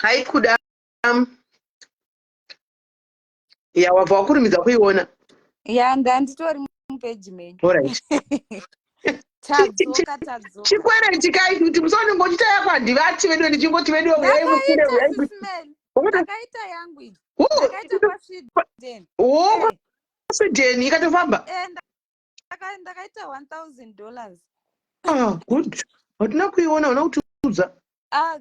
Hi Kuda. Ya wabva wakurumidza kuiona. Ya ndanditori mupeji menyu. Alright. Tadzoka tadzoka. Chikwereti kai kuti musaonenge uchiita yako handivati vedu ndichingoti vedu uyai mukure uyai. Ndakaita yangu iyi. Ndakaita kwaSweden. Oh, kwaSweden ikatofamba. Eh, ndakaita $1000. Ah, good. Hatina kuiona, hauna kutiudza. Ah,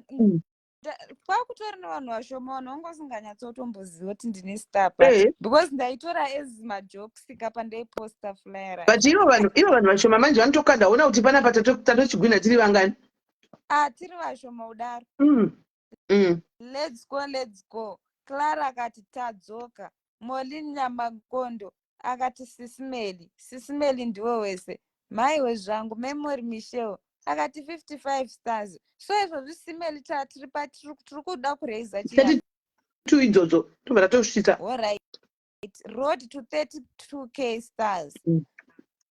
kwakutori nevanhu vashoma vanhu vanga vasinganyatsotomboziva kuti ndine star party eh. Because ndaitora as majokes ka pandaiposta flyer. But ivo vanhu, ivo vanhu vashoma manje vanotokanda ona kuti panapa tatochigwina tiri vangani. Ah, tiri vashoma kudaro. Let's go, let's go. Clara akati tadzoka. Molin Nyamakondo akati Sisimeli, Sisimeli ndiwe wese. Maiwe zvangu. Memory Michelle akati 55 stars. So izvozvi Simeli tiri tiri kuda kuraiza chii? 32 idzodzo tobva tatosvitsa. Alright. Road to 32K stars.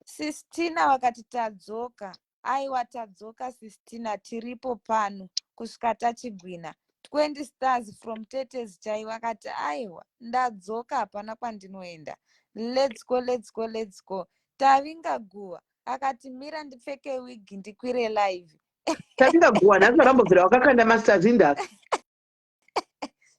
Sistina vakati tadzoka. Aiwa tadzoka Sistina, tiripo pano kusvika tachigwina. 20 stars from Tetes chai vakati aiwa ndadzoka hapana kwandinoenda. Let's go, let's go, let's go. Tavinga Guwa akati mira ndipfeke wig ndikwire live. Tavinga Guwa nhasi vakambobvira vakakanda mastars indaka.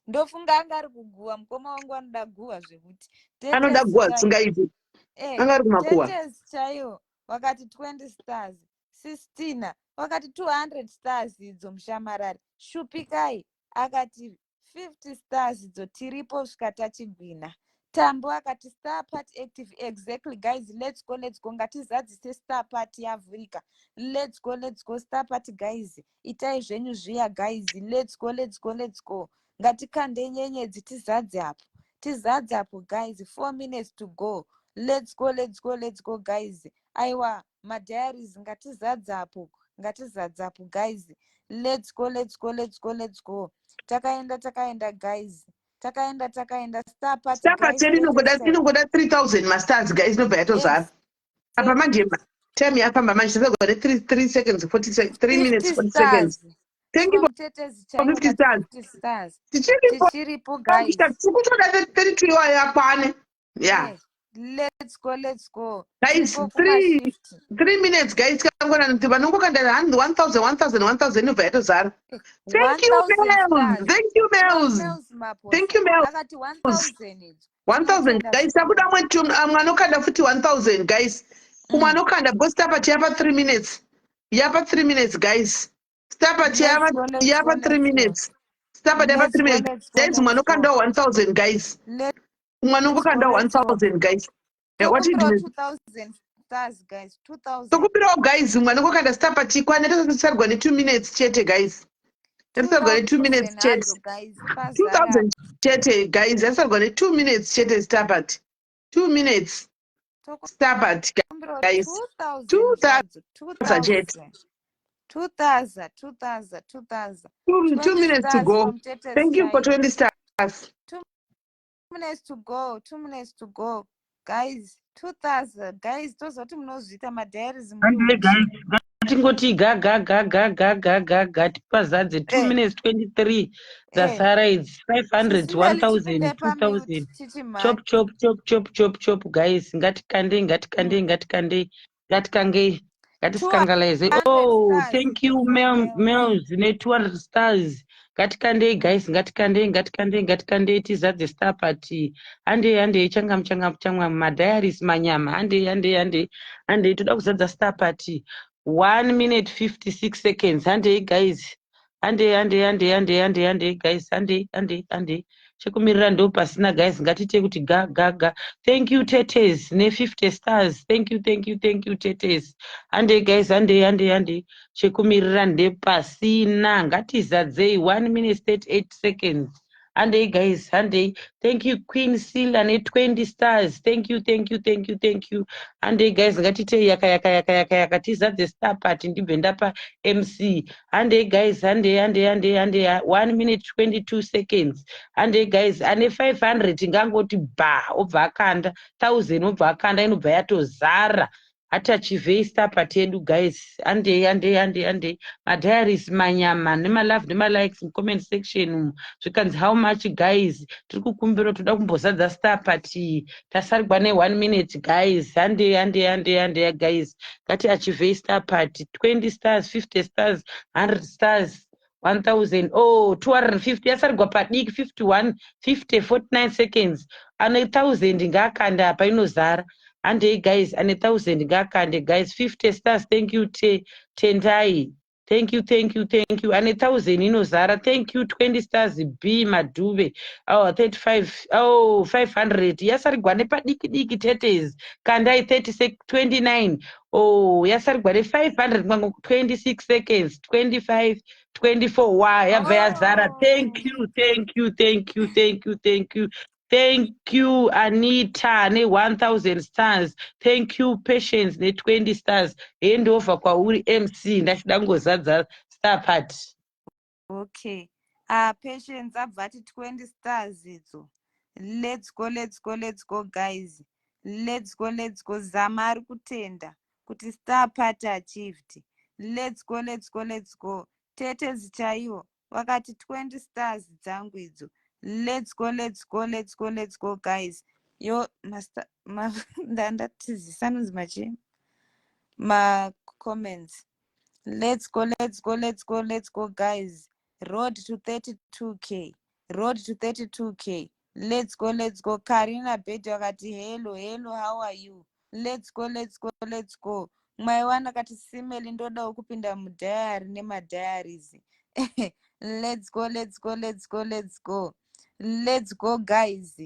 Ndofunga anga ari kuguwa, mukoma wangu anoda guwa zvekuti. Anoda guwa zvisingaiti. Eh, anga ari kumakuwa. Tetes chaiwo wakati 20 stars. Sistina wakati 200 stars idzo mushamarari. Shupikai akati 50 stars idzo tiripo kusvika tachigwina. Tambo akati star party active. Exactly guys, let's go, let's go. Ngatizadzise star party yavhurika. Let's go, let's go star party guys. Itai zvenyu zviya guys. Let's go, let's go, let's go. Ngatikande nyenyedzi tizadze apo. Tizadze apo guys. 4 minutes to go. Let's go, let's go, let's go guys. Aiwa madiaries ngatizadze apo. Ngatizadze apo guys. Let's go, let's go, let's go, let's go. Takaenda, takaenda guys. Takaenda, takaenda. Star party Star party guys. yedu inongoda 3000 mastars guys, inobva yatozara. Apa manje time yafamba manje tasagwa ne 3 seconds 40 3 minutes 40 seconds. Thank you for 50 stars. 50 stars. Tichiripo. Tichiripo guys. Tikutoda 32 iwayo yakwane. Yeah. Let's go, let's go. Guys, 3 minutes guys, kangona kuti vanongokanda 1000 1000 1000 inobva yatozara. Thank you Mels. Thank you Mels. Thank you Mels. Akati 1000 idzo. 1000 guys, takuda mwe anokanda futi 1000 guys. Umwe anokanda because star party yapa 3 minutes. Yapa 3 minutes guys. Star party yapa 3 minutes. Star party yapa 3 minutes. Guys, umwe anokanda 1000 guys. Umwe anongokanda 1000 guys. What you do? 2000 stars guys, 2000. Tokumbirawo guys, umwe anongokanda star party kwane tasarwa ne 2 minutes chete guys. Tasarwa ne 2 minutes chete. 2000 chete guys, tasarwa ne 2 minutes chete star party. 2 minutes. Star party guys. 2000 chete. 2000, 2000, 2000. 2 minutes to go. Thank you for 20 stars. 2 minutes to go, 2 minutes to go. Guys, 2000 guys, tozoti munozviita madiaries. Guys, ngatingoti ga ga ga ga ga ga ga ga tipazadze 2 minutes 23 dzasara idzi 500 1000 2000 chop chop chop chop chop chop guys, ngatikandei, ngatikandei, ngatikandei, ngatikangei. Ngatisikangalize. 200 Oh, stars thank you, for Mel, Mel. Mels ne200 stars. Ngatikandei, guys, ngatikandei, ngatikandei, ngatikandei, tizadze star party. Handei, handei, changamu, changamu, changamu, madiaries, manyama. Handei, handei, handei, handei, toda kuzadza star party. 1 minute 56 seconds. Handei, guys. Handei, handei, handei, handei, handei, handei, guys. Handei, handei, handei. Chekumirira ndo pasina, guys. Ngatiite kuti ga ga ga. Thank you, Tetes ne50 stars. Thank you, thank you, thank you, Tetes. Handei, guys, handei, handei, handei. Chekumirira ndepasina. Ngatizadzei. 1 minute 38 seconds. Handei, guys, handei. Thank you, Queen Sila ne20 stars. Thank you, thank you, thank you, thank you. Handei, guys, ngatitei yaka yaka yaka yaka yaka, tizadze star party, ndibve ndapa MC. Handei, guys, handei, handei, handei, handei. 1 minute 22 seconds. Handei, guys. Ane 500 ngangoti ba, obva akanda 1000, obva akanda, inobva yatozara. Hatachivhei star party yedu, guys. Handei, handei, handei, handei. Madiaries, manyama, nemalove nemalikes mucomment section umu. Zvikanzi, "How much, guys?" Tiri kukumbira, toda kumbozadza star party. Tasarigwa ne1 minute, guys. Handei, handei, handei, handei, guys. Ngati achivhei star party. 20 stars, 50 stars, 100 stars, 1000, oh, 250. Yasarigwa padiki. 51, 50, 49 seconds. Ane 1000 ngaakanda apa, inozara. Handei, guys. Ane 1000 ngaakande, guys. 50 stars, thank you. Tendai, thank you, thank you, thank you. Ane 1000 inozara. Thank you. 20 stars, B Madhuve. Oh, 35, oh, 500. Yasarigwa nepadiki diki. Tetes, kandai. 36, 29. Oh, yasarigwa ne500 mwango. 26 seconds, 25, 24. Wa, yabva yazara. Thank you, thank you, thank you, thank you, thank you. Thank you, Anita ne1000 stars. Thank you, Patience ne20 stars. Handover kwauri, MC. Ndachida kungozadza star party. Okay, Patience abva ati 20 stars idzo. Let's go, let's go, let's go, guys. Let's go, let's go. Zama ari kutenda kuti star party achieved. Let's go, let's go, let's go. Tetezi chaiwo vakati 20 stars dzangu idzo. Let's go, let's go, let's go, let's go, guys. Yo, ndandatizisa anonzi machi macomments. Let's go, let's go, let's go, let's go, guys. Road to 32K, road to 32K. Let's go, let's go. Karina Bed vakati, "Hello, hello, how are you?" Let's go, let's go, let's go. Maiwana akati, "Simeli, ndodawo kupinda mudiary nemadiaries." Let's go, let's go, let's go, let's go, let's go, guys.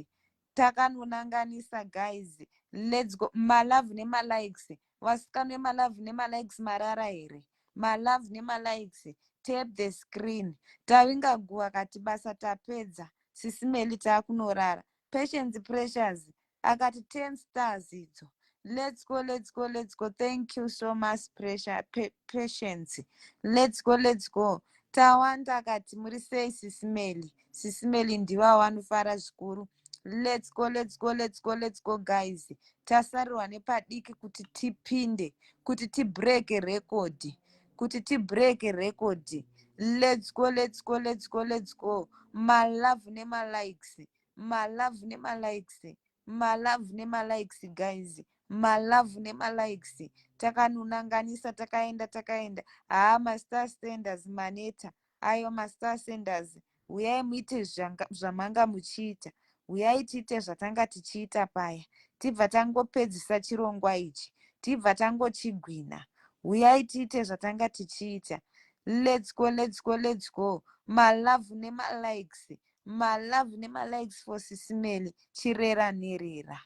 Takanonanganisa, guys. Let's go. Malove nemalikes, vasikana vemalove nemalikes, marara here? Malove nemalikes, tap the screen. Tavinga Guwa kati, "Basa tapedza, Sisimeli, taakunorara." Patience Pressures akati 10 stars idzo. Let's go, let's go, let's go. Thank you so much, Pressure, Patience. Let's go, let's go. Tawanda akati, "Muri sei, Sisimeli?" Sisimeli ndiva vanofara zvikuru. Let's go, let's go, let's go, let's go, guys. Tasarirwa nepadiki kuti tipinde, kuti tibreke record, kuti tibreke record. Let's go, let's go, let's go, let's go. Malove nemalikes, malove nemalikes, malove nemalikes, guys. Malove nemalikes. Takanunanganisa, takaenda, takaenda. Haa, mastar senders maneta ayo. Mastar senders, uyai muite zvamanga muchiita. Uyai tiite zvatanga tichiita paya, tibva tangopedzisa chirongwa ichi, tibva tangochigwina. Uyai tiite zvatanga tichiita. Let's go, let's go, let's go. Malove nemalikes, malove nemalikes for Sisimeli Chirera Nherera,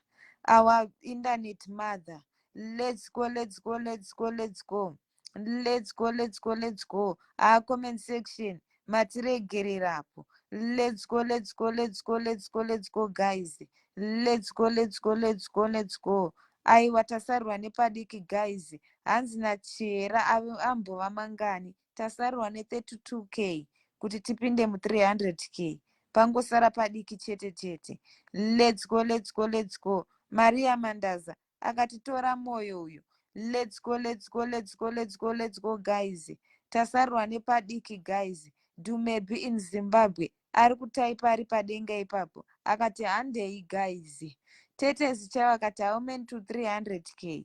our internet mother. Let's go, let's go, let's go, let's go, let's go, let's go, let's go. Aa, comment section matiregererapo. Let's go, let's go, let's go, let's go, let's go, guys. Let's go, let's go, let's go, let's go. Aiwa, tasarirwa nepadiki, guys. Hanzi nachera ambova mangani? Tasarirwa ne32K kuti tipinde mu300K. Pangosara padiki chete chete. Let's go, let's go, let's go. Maria Mandaza akati, "Tora mwoyo uyu." Let's go, let's go, let's go, let's go, let's go, guys. Tasarirwa nepadiki, guys. Dumebi in Zimbabwe ari kutaipa ari padenga ipapo, akati, "Handei, guys." Tetezi chaivo akati, "How many to 300K?"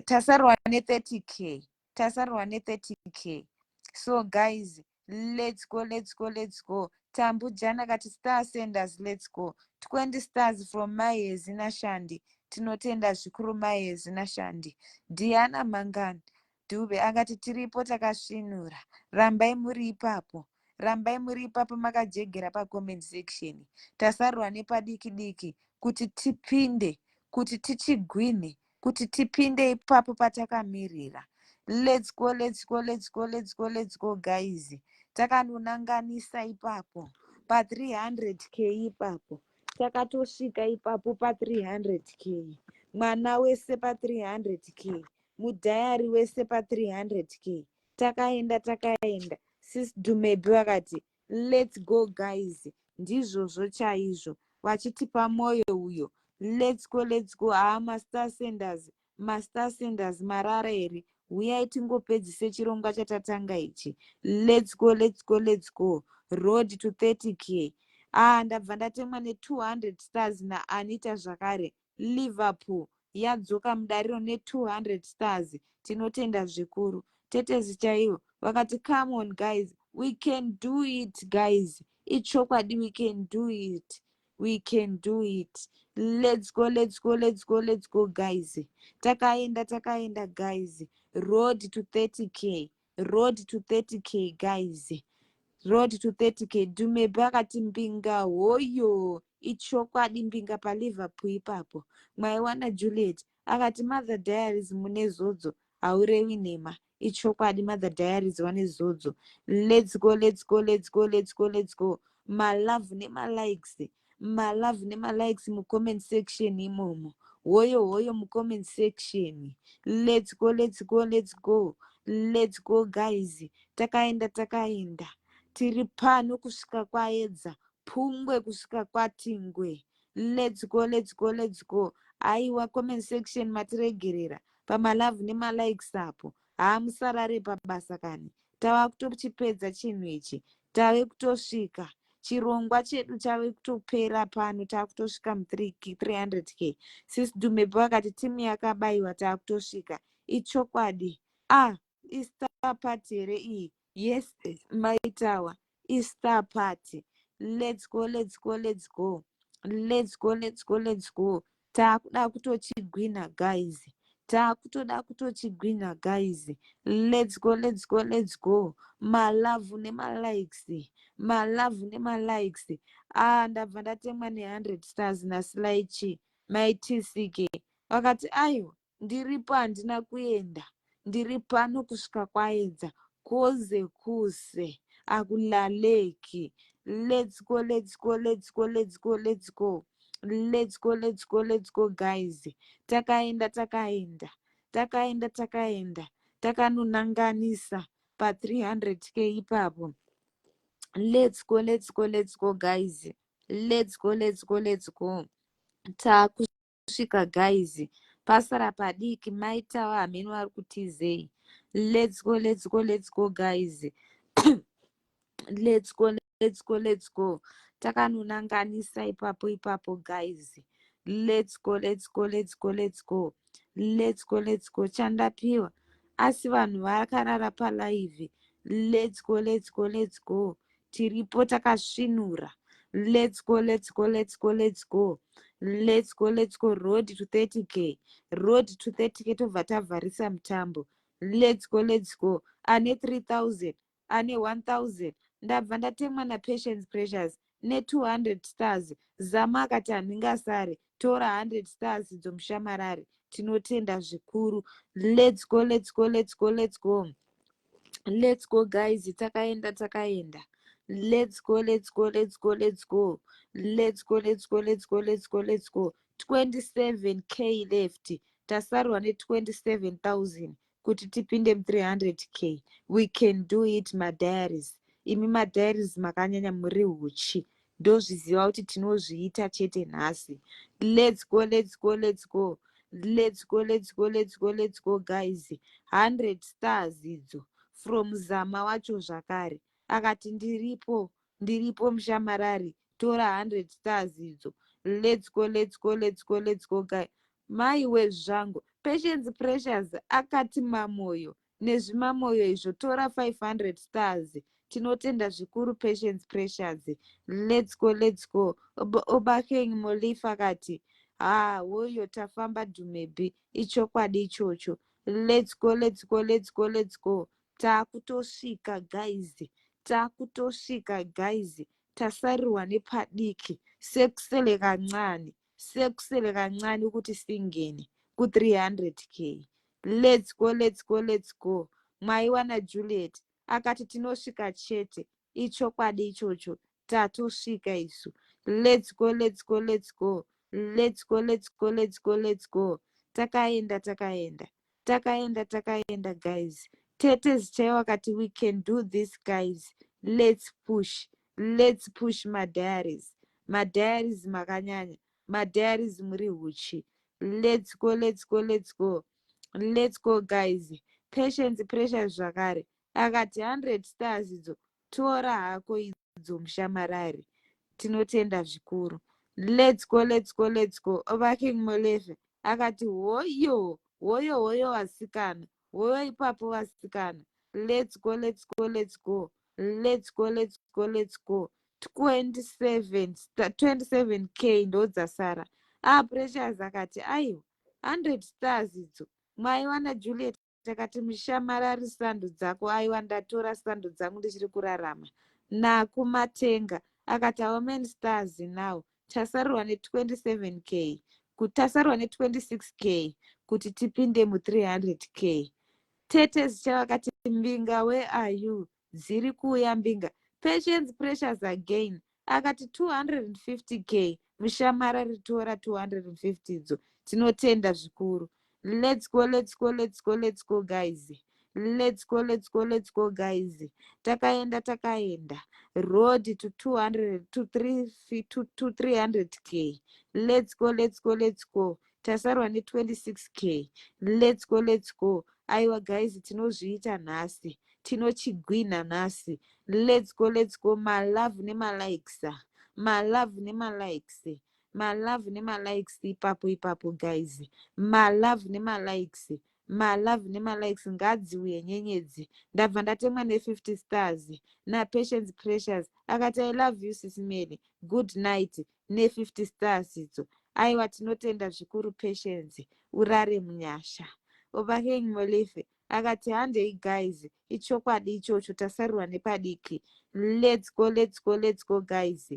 Tasarwa ne30K, tasarwa ne30K. So guys, let's go, let's go, let's go. Tambujana kati star senders, let's go. 20 stars from Maezi Nashandi. Tinotenda zvikuru, Maezi Nashandi. Diana Mangani Dube akati tiripo takasvinura. Rambai muri ipapo, rambai muri ipapo makajegera pacomment section. Tasarwa nepadiki diki kuti tipinde, kuti tichigwine, kuti tipinde ipapo patakamirira. Let's go, let's go, let's go, let's go, let's go, guys. Takanonanganisa ipapo pa300K ipapo. Takatosvika ipapo pa300K. Mwana wese pa300K, mudhayari wese pa300K. Takaenda, takaenda. Sis Dumebi vakati let's go, guys. Ndizvozvo chaizvo, vachitipa mwoyo uyo. Let's go, let's go. Haa, mastar senders, mastar senders, marara here? Uyai tingopedzise chirongwa chatatanga ichi. Let's go, let's go, let's go. Road to 30K. Ah, ndabva ndatemwa ne200 stars naAnita zvakare. Liverpool yadzoka mudariro ne200 stars. Tinotenda zvikuru. Tetezi chaivo vakati come on guys, we can do it, guys. Ichokwadi, we can do it, we can do it. Let's go, let's go, let's go, let's go, guys. Takaenda, takaenda, guys. Road to 30K, road to 30K, guys, road to 30K. Dumebe akati mbinga hoyo. Ichokwadi, mbinga paLiverpool ipapo. Mwaiwana Juliet akati Mother Diaries mune zodzo, haurevi nhema. Ichokwadi, Mother Diaries vane zodzo. Let's go, let's go, let's go, let's go, let's go. Malove nemalikes, malove nemalikes mucomment section imomo. Hoyo hoyo mucomment section. Let's go, let's go, let's go, let's go, guys. Takaenda, takaenda. Tiri pano kusvika kwaedza pungwe, kusvika kwatingwe. Let's go, let's go, let's go. Aiwa, comment section matiregerera pamalove nemalikes apo. Haamusarare pabasa kani. Tava kutochipedza chinhu ichi. Tave kutosvika, chirongwa chedu chave kutopera pano. Taakutosvika mu300K. Sis Dumebe vakati timu yakabayiwa. Taakutosvika, ichokwadi. Ah, istar party here iyi? Yes, maitawa, istar party. Let's go, let's go, let's go, let's go, let's go, let's go. Taakuda kutochigwina, guys. Taakutoda kutochigwina, guys. Let's go, let's go, let's go. Malove nemalikes, malove nemalikes. Ah, ndabva ndatemwa ne100 stars naSlaichi Maitck. Vakati aiwa, ndiripo, handina kuenda, ndiri pano kusvika kwaedza kwoze kuse akulaleki. Let's go, let's go, let's go, let's go, let's go, let's go, let's go, let's go, guys. Takaenda, takaenda, takaenda, takaenda. Takanonanganisa pa300K ipapo. Let's go, let's go, let's go, guys. Let's go, let's go, let's go. Taakusvika, guys. Pasara padiki. Maitawa hameno vari kutizei. Let's go, let's go, let's go, guys. Let's go, let's go, let's go. Takanonanganisa ipapo ipapo, guys. Let's go, let's go, let's go, let's go, let's go, let's go. Chandapiwa asi vanhu vakarara palive. Let's go, let's go, let's go. Tiripo takasvinura. Let's go, let's go, let's go, let's go, let's go, let's go. Road to 30K, road to 30K. Tobva tavharisa mutambo. Let's go, let's go. Ane 3000, ane 1000. Ndabva ndatemwa naPatience Precious ne200 stars. Zama akati handingasare, tora 100 stars dzomushamarari. Tinotenda zvikuru. Let's go, let's go, let's go, let's go, let's go, guys. Takaenda, takaenda. Let's go, let's go, let's go, let's go, let's go, let's go, let's go, let's go, let's go. 27K left. Tasarwa ne27 000 kuti tipinde mu300K. We can do it, madiaries. Imi madiaries makanyanya, muri huchi. Ndozviziva kuti tinozviita chete nhasi. Let's go, let's go, let's go, let's go, let's go, let's go, let's go, guys. 100 stars idzo from Zama wacho zvakare. Akati ndiripo, ndiripo mushamarari, tora 100 stars idzo. Let's go, let's go, let's go, let's go, guy. Maiwe zvangu. Patience Precious akati mamoyo nezvimamoyo izvo, tora 500 stars. Tinotenda zvikuru, Patience Precious. Let's go, let's go. Obakeng Molifa akati ha, hoyo tafamba dhumebi. Ichokwadi ichocho. Let's go, let's go, let's go, let's go. Taakutosvika guys, taakutosvika guys. Tasarirwa nepadiki, sekusele kancane, sekusele kancane ukuthi singene ku-300 K. Let's go, let's go, let's go. Mwaiwana Juliet akati tinosvika chete. Ichokwadi ichocho, tatosvika isu. Let's go, let's go, let's go, let's go, let's go, let's go, let's go. Takaenda, takaenda, takaenda, takaenda guys. Tete Zichaiwa akati we can do this guys, let's push, let's push. Madiaries, madiaries, makanyanya madiaries, muri huchi. Let's go, let's go, let's go, let's go guys. Patience Precious zvakare akati 100 stars idzo, tora hako idzo mushamarari. Tinotenda zvikuru. Let's go, let's go, let's go. Ovaking Molefe akati hoyo, hoyo, hoyo vasikana, hoyo ipapo vasikana. Let's go, let's go, let's go, let's go, let's go, let's go. 27, 27 K ndo dzasara. Ah, Precious akati aiwa, 100 stars idzo. Mwaiwana Juliet akati mushamarari, sando dzako. Aiwa, ndatora sando dzangu, ndichiri kurarama. Nakumatenga akati how many stars now? Tasarirwa ne27 K, tasarwa ne26 K kuti tipinde mu300 K. Tete zichavakati mbinga, where are you? Dziri kuuya mbinga. Patience Precious again akati 250 K. Mushamara, ritora 250 idzo. Tinotenda zvikuru. Let's go, let's go, let's go, let's go guys. Let's go, let's go, let's go guys. Takaenda, takaenda. Road to 200 to 3 to 300 K. Let's go, let's go, let's go. Tasarwa ne26 K. Let's go, let's go. Aiwa guys, tinozviita nhasi, tinochigwina nhasi. Let's go, let's go. Malove nemalikes, malove nemalikes, malove nemalikes ipapo ipapo guys. Malove nemalikes, malove nemalikes. Ngadziuye nyenyedzi. Ndabva ndatemwa ne50 stars naPatience Precious. Akati I love you, Sis Mary, good night, ne50 stars idzo. Aiwa, tinotenda zvikuru Patience, urare munyasha. Obakeng Molefe akati handei guys. Ichokwadi ichocho, tasarirwa nepadiki. Let's go, let's go, let's go guys,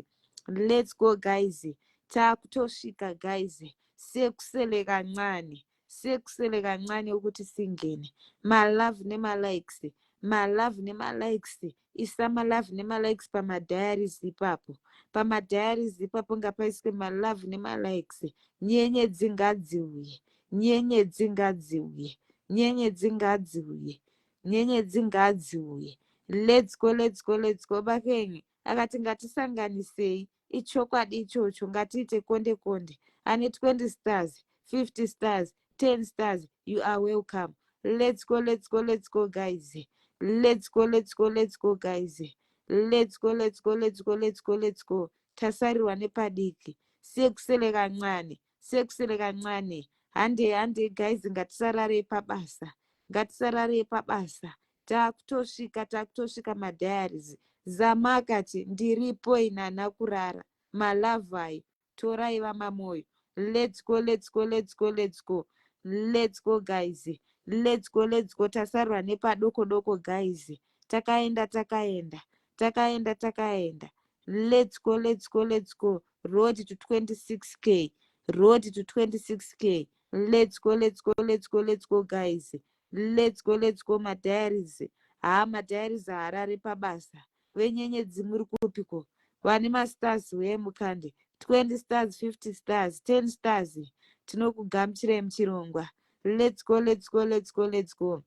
let's go guys. Taakutosvika guys, sekusele kancane, sekusele kancane ukuthi singene. Malove nemalikes, malove nemalikes. Isa malove nemalikes pamadiaries ipapo, pamadiaries ipapo ngapaiswe malove nemalikes. Nyenyedzi ngadziuye, nyenyedzi ngadziuye, nyenyedzi ngadziuye, nyenyedzi ngadziuye. Let's go, let's go, let's go. Bakenye akati ngatisanganisei. Ichokwadi ichocho, ngatiite konde konde. Ane 20 stars, 50 stars, 10 stars, you are welcome. Let's go, let's go, let's go guys. Let's go, let's go, let's go guys. Let's go, let's go, let's go, let's go, let's go. Tasarirwa nepadiki, sekusele kancane, sekusele kancane. Handei, handei guys, ngatisararei pabasa, ngatisararei pabasa. Taakutosvika, taakutosvika madiaries. Zama akati ndiripo inana kurara. Malavhai, torai vamamoyo. Let's go, let's go, let's go, let's go, let's go guys. Let's go, let's go. Tasarwa nepadoko doko guys. Takaenda, takaenda, takaenda, takaenda. Let's go, let's go, let's go. Road to 26 K, road to 26 K. Let's go, let's go, let's go, let's go guys. Let's go, let's go. Madiaries, haa, madiaries haarari pabasa. Venyenyedzi muri kupiko? Vane mastars wemukande 20 stars, 50 stars, 10 stars, tinokugamuchirai muchirongwa. Let's go, let's go, let's go, let's go,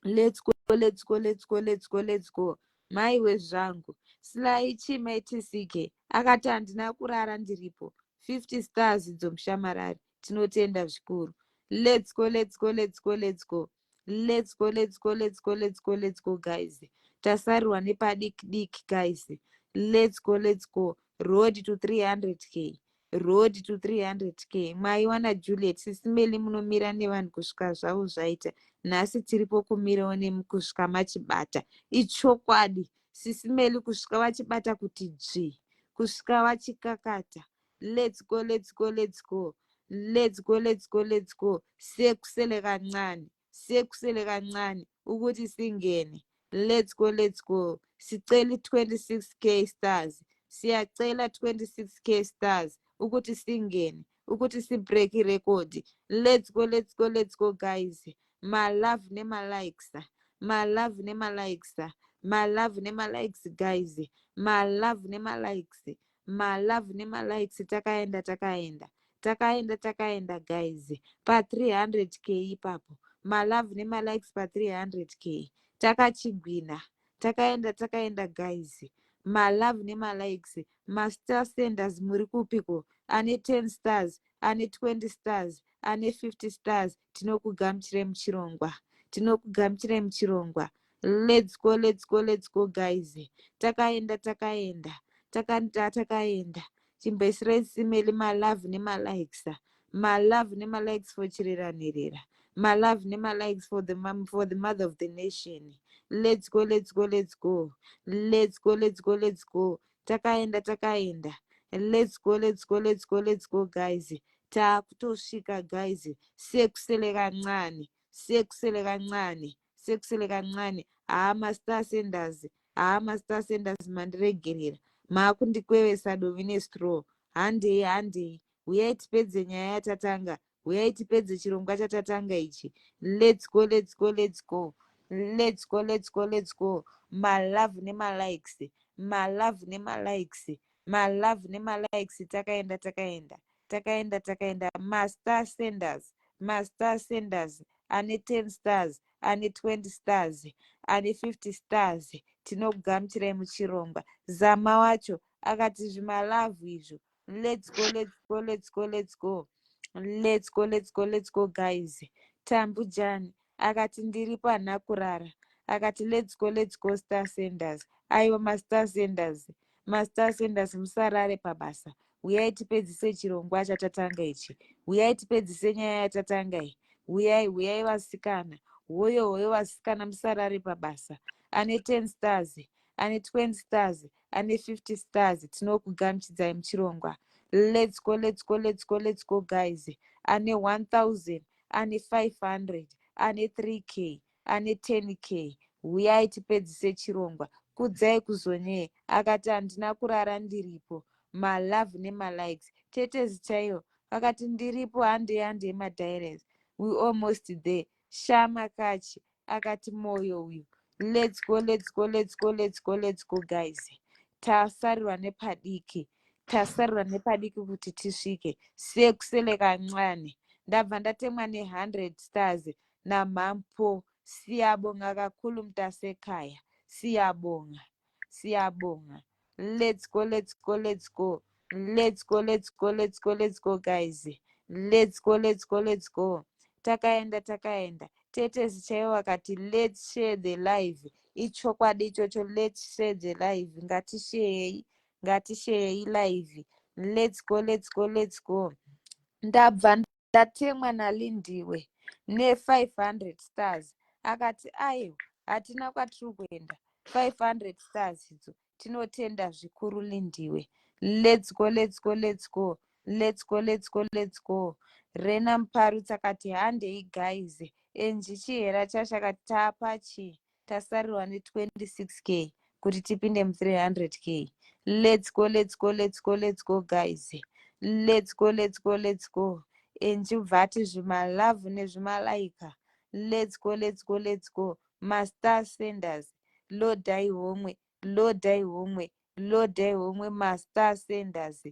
let's go, let's go, let's go, let's go, let's go. Maiwe zvangu, Slai Chimaitisike akati handina kurara, ndiripo. 50 stars dzomushamarari, tinotenda zvikuru. Let's go, let's go, let's go, let's go, let's go, let's go, let's go, let's go, let's go guys. Tasarirwa nepadiki diki guys. Let's go, let's go. Road to 300 K. Road to 300K. Maiwana Juliet, Sisi Melly, munomira nevanhu kusvika zvavo zvaita. Nhasi tiripo kumirawo nemi kusvika machibata. Ichokwadi, Sisi Melly, kusvika vachibata kuti dzvi, kusvika vachikakata. Let's go, let's go, let's go, let's go, let's go, let's go. Sekusele kancane, sekusele kancane ukuthi singene. Let's go, let's go. Sicela i-26K stars, siyacela 26K stars ukuthi singene, ukuthi sibreak irecord. Let's go, let's go, let's go, guys. Malove nemalikes, malove nemalikes, malove nemalikes, guys, malove nemalikes, malove nemalikes. Takaenda, takaenda, takaenda, takaenda, guys. Pa300K ipapo, malove nemalikes pa300K. Takachigwina, takaenda, takaenda, guys. Malove nemalikes. Mastar senders, muri kupiko? Ane 10 stars, ane 20 stars, ane 50 stars, tinokugamuchirai muchirongwa, tinokugamuchirai muchirongwa. Let's go, let's go, let's go, guys. Takaenda, takaenda, takaenda, takaenda. Chimboisirai Sisi Melly malove nemalikes, malove nemalikes for Chireranherera, malove nemalikes for the mother of the nation. Let's go, let's go, let's go, let's go, let's go, let's go. Takaenda, takaenda. Let's go, let's go, let's go, let's go, guys. Taakutosvika, guys. Sekusele kancane, sekusele kancane, sekusele kancane. Haa, mastar senders, haa, mastar senders, mandiregerera, maakundikwevesa dovi nestraw. Handei, handei, uyai tipedze nyaya yatatanga, uyai tipedze chirongwa chatatanga ichi. Let's go, let's go, let's go, let's go, let's go, let's go. Malove nemalikes, malove nemalikes, malove nemalikes. Takaenda, takaenda, takaenda, takaenda. Mastar senders, mastar senders, ane 10 stars, ane 20 stars, ane 50 stars, tinokugamuchirai muchirongwa. Zama wacho akati zvimalove izvo. Let's go, let's go, let's go, let's go, let's go, let's go, let's go, guys. Tambujani akati ndiripo, handina kurara. Akati let's go, let's go, star senders. Aiwa, mastar senders, mastar senders, musarare pabasa. Uyai tipedzise chirongwa chatatanga ichi, uyai tipedzise nyaya yatatanga iyi. Uyai, uyai vasikana, hoyo, hoyo vasikana, musarare pabasa. Ane 10 stars, ane 20 stars, ane 50 stars, tinokugamuchidzai muchirongwa. Let's go, let's go, let's go, let's go, guys. Ane 1000, ane 500, ane 3K, ane 10K, uyai tipedzise chirongwa. Kudzai kuzonyee akati handina kurara, ndiripo. Malove nemalikes. Tetezi chaiyo akati ndiripo, handei, handei, madiaries, we almost there. Shama Kachi akati moyo uyu. Let's go, let's go, let's go, let's go, let's go, guys. Tasarirwa nepadiki, tasarirwa nepadiki kuti tisvike. Sekusele kancane. Ndabva ndatemwa ne100 stars namampo. Siyabonga kakhulu, mntasekhaya, siyabonga, siyabonga. Let's go, let's go, let's go, let's go, let's go, let's go, let's go, guys. Let's go, let's go, let's go. Takaenda, takaenda. Tetezi chaivo vakati let's share the live. Ichokwadi ichocho, let's share the live. Ngatisharei, ngatisharei live. Let's go, let's go, let's go. Ndabva ndatemwa naLindiwe ne500 stars. Akati aiwa, hatina kwatiri kuenda, 500 stars idzo. Tinotenda zvikuru, Lindiwe. Let's go, let's go, let's go, let's go, let's go, let's go. Rena Muparutsa akati handei, guys. Enji Chihera chacho akati tapa chii, tasarirwa ne26K kuti tipinde mu300K. Let's go, let's go, let's go, let's go, guys. Let's go, let's go, let's go. Enji bvati zvimalove nezvimalike. Let's go, let's go, let's go. Mastar senders, lodhai homwe, lodhai homwe, lodhai homwe, mastar senders.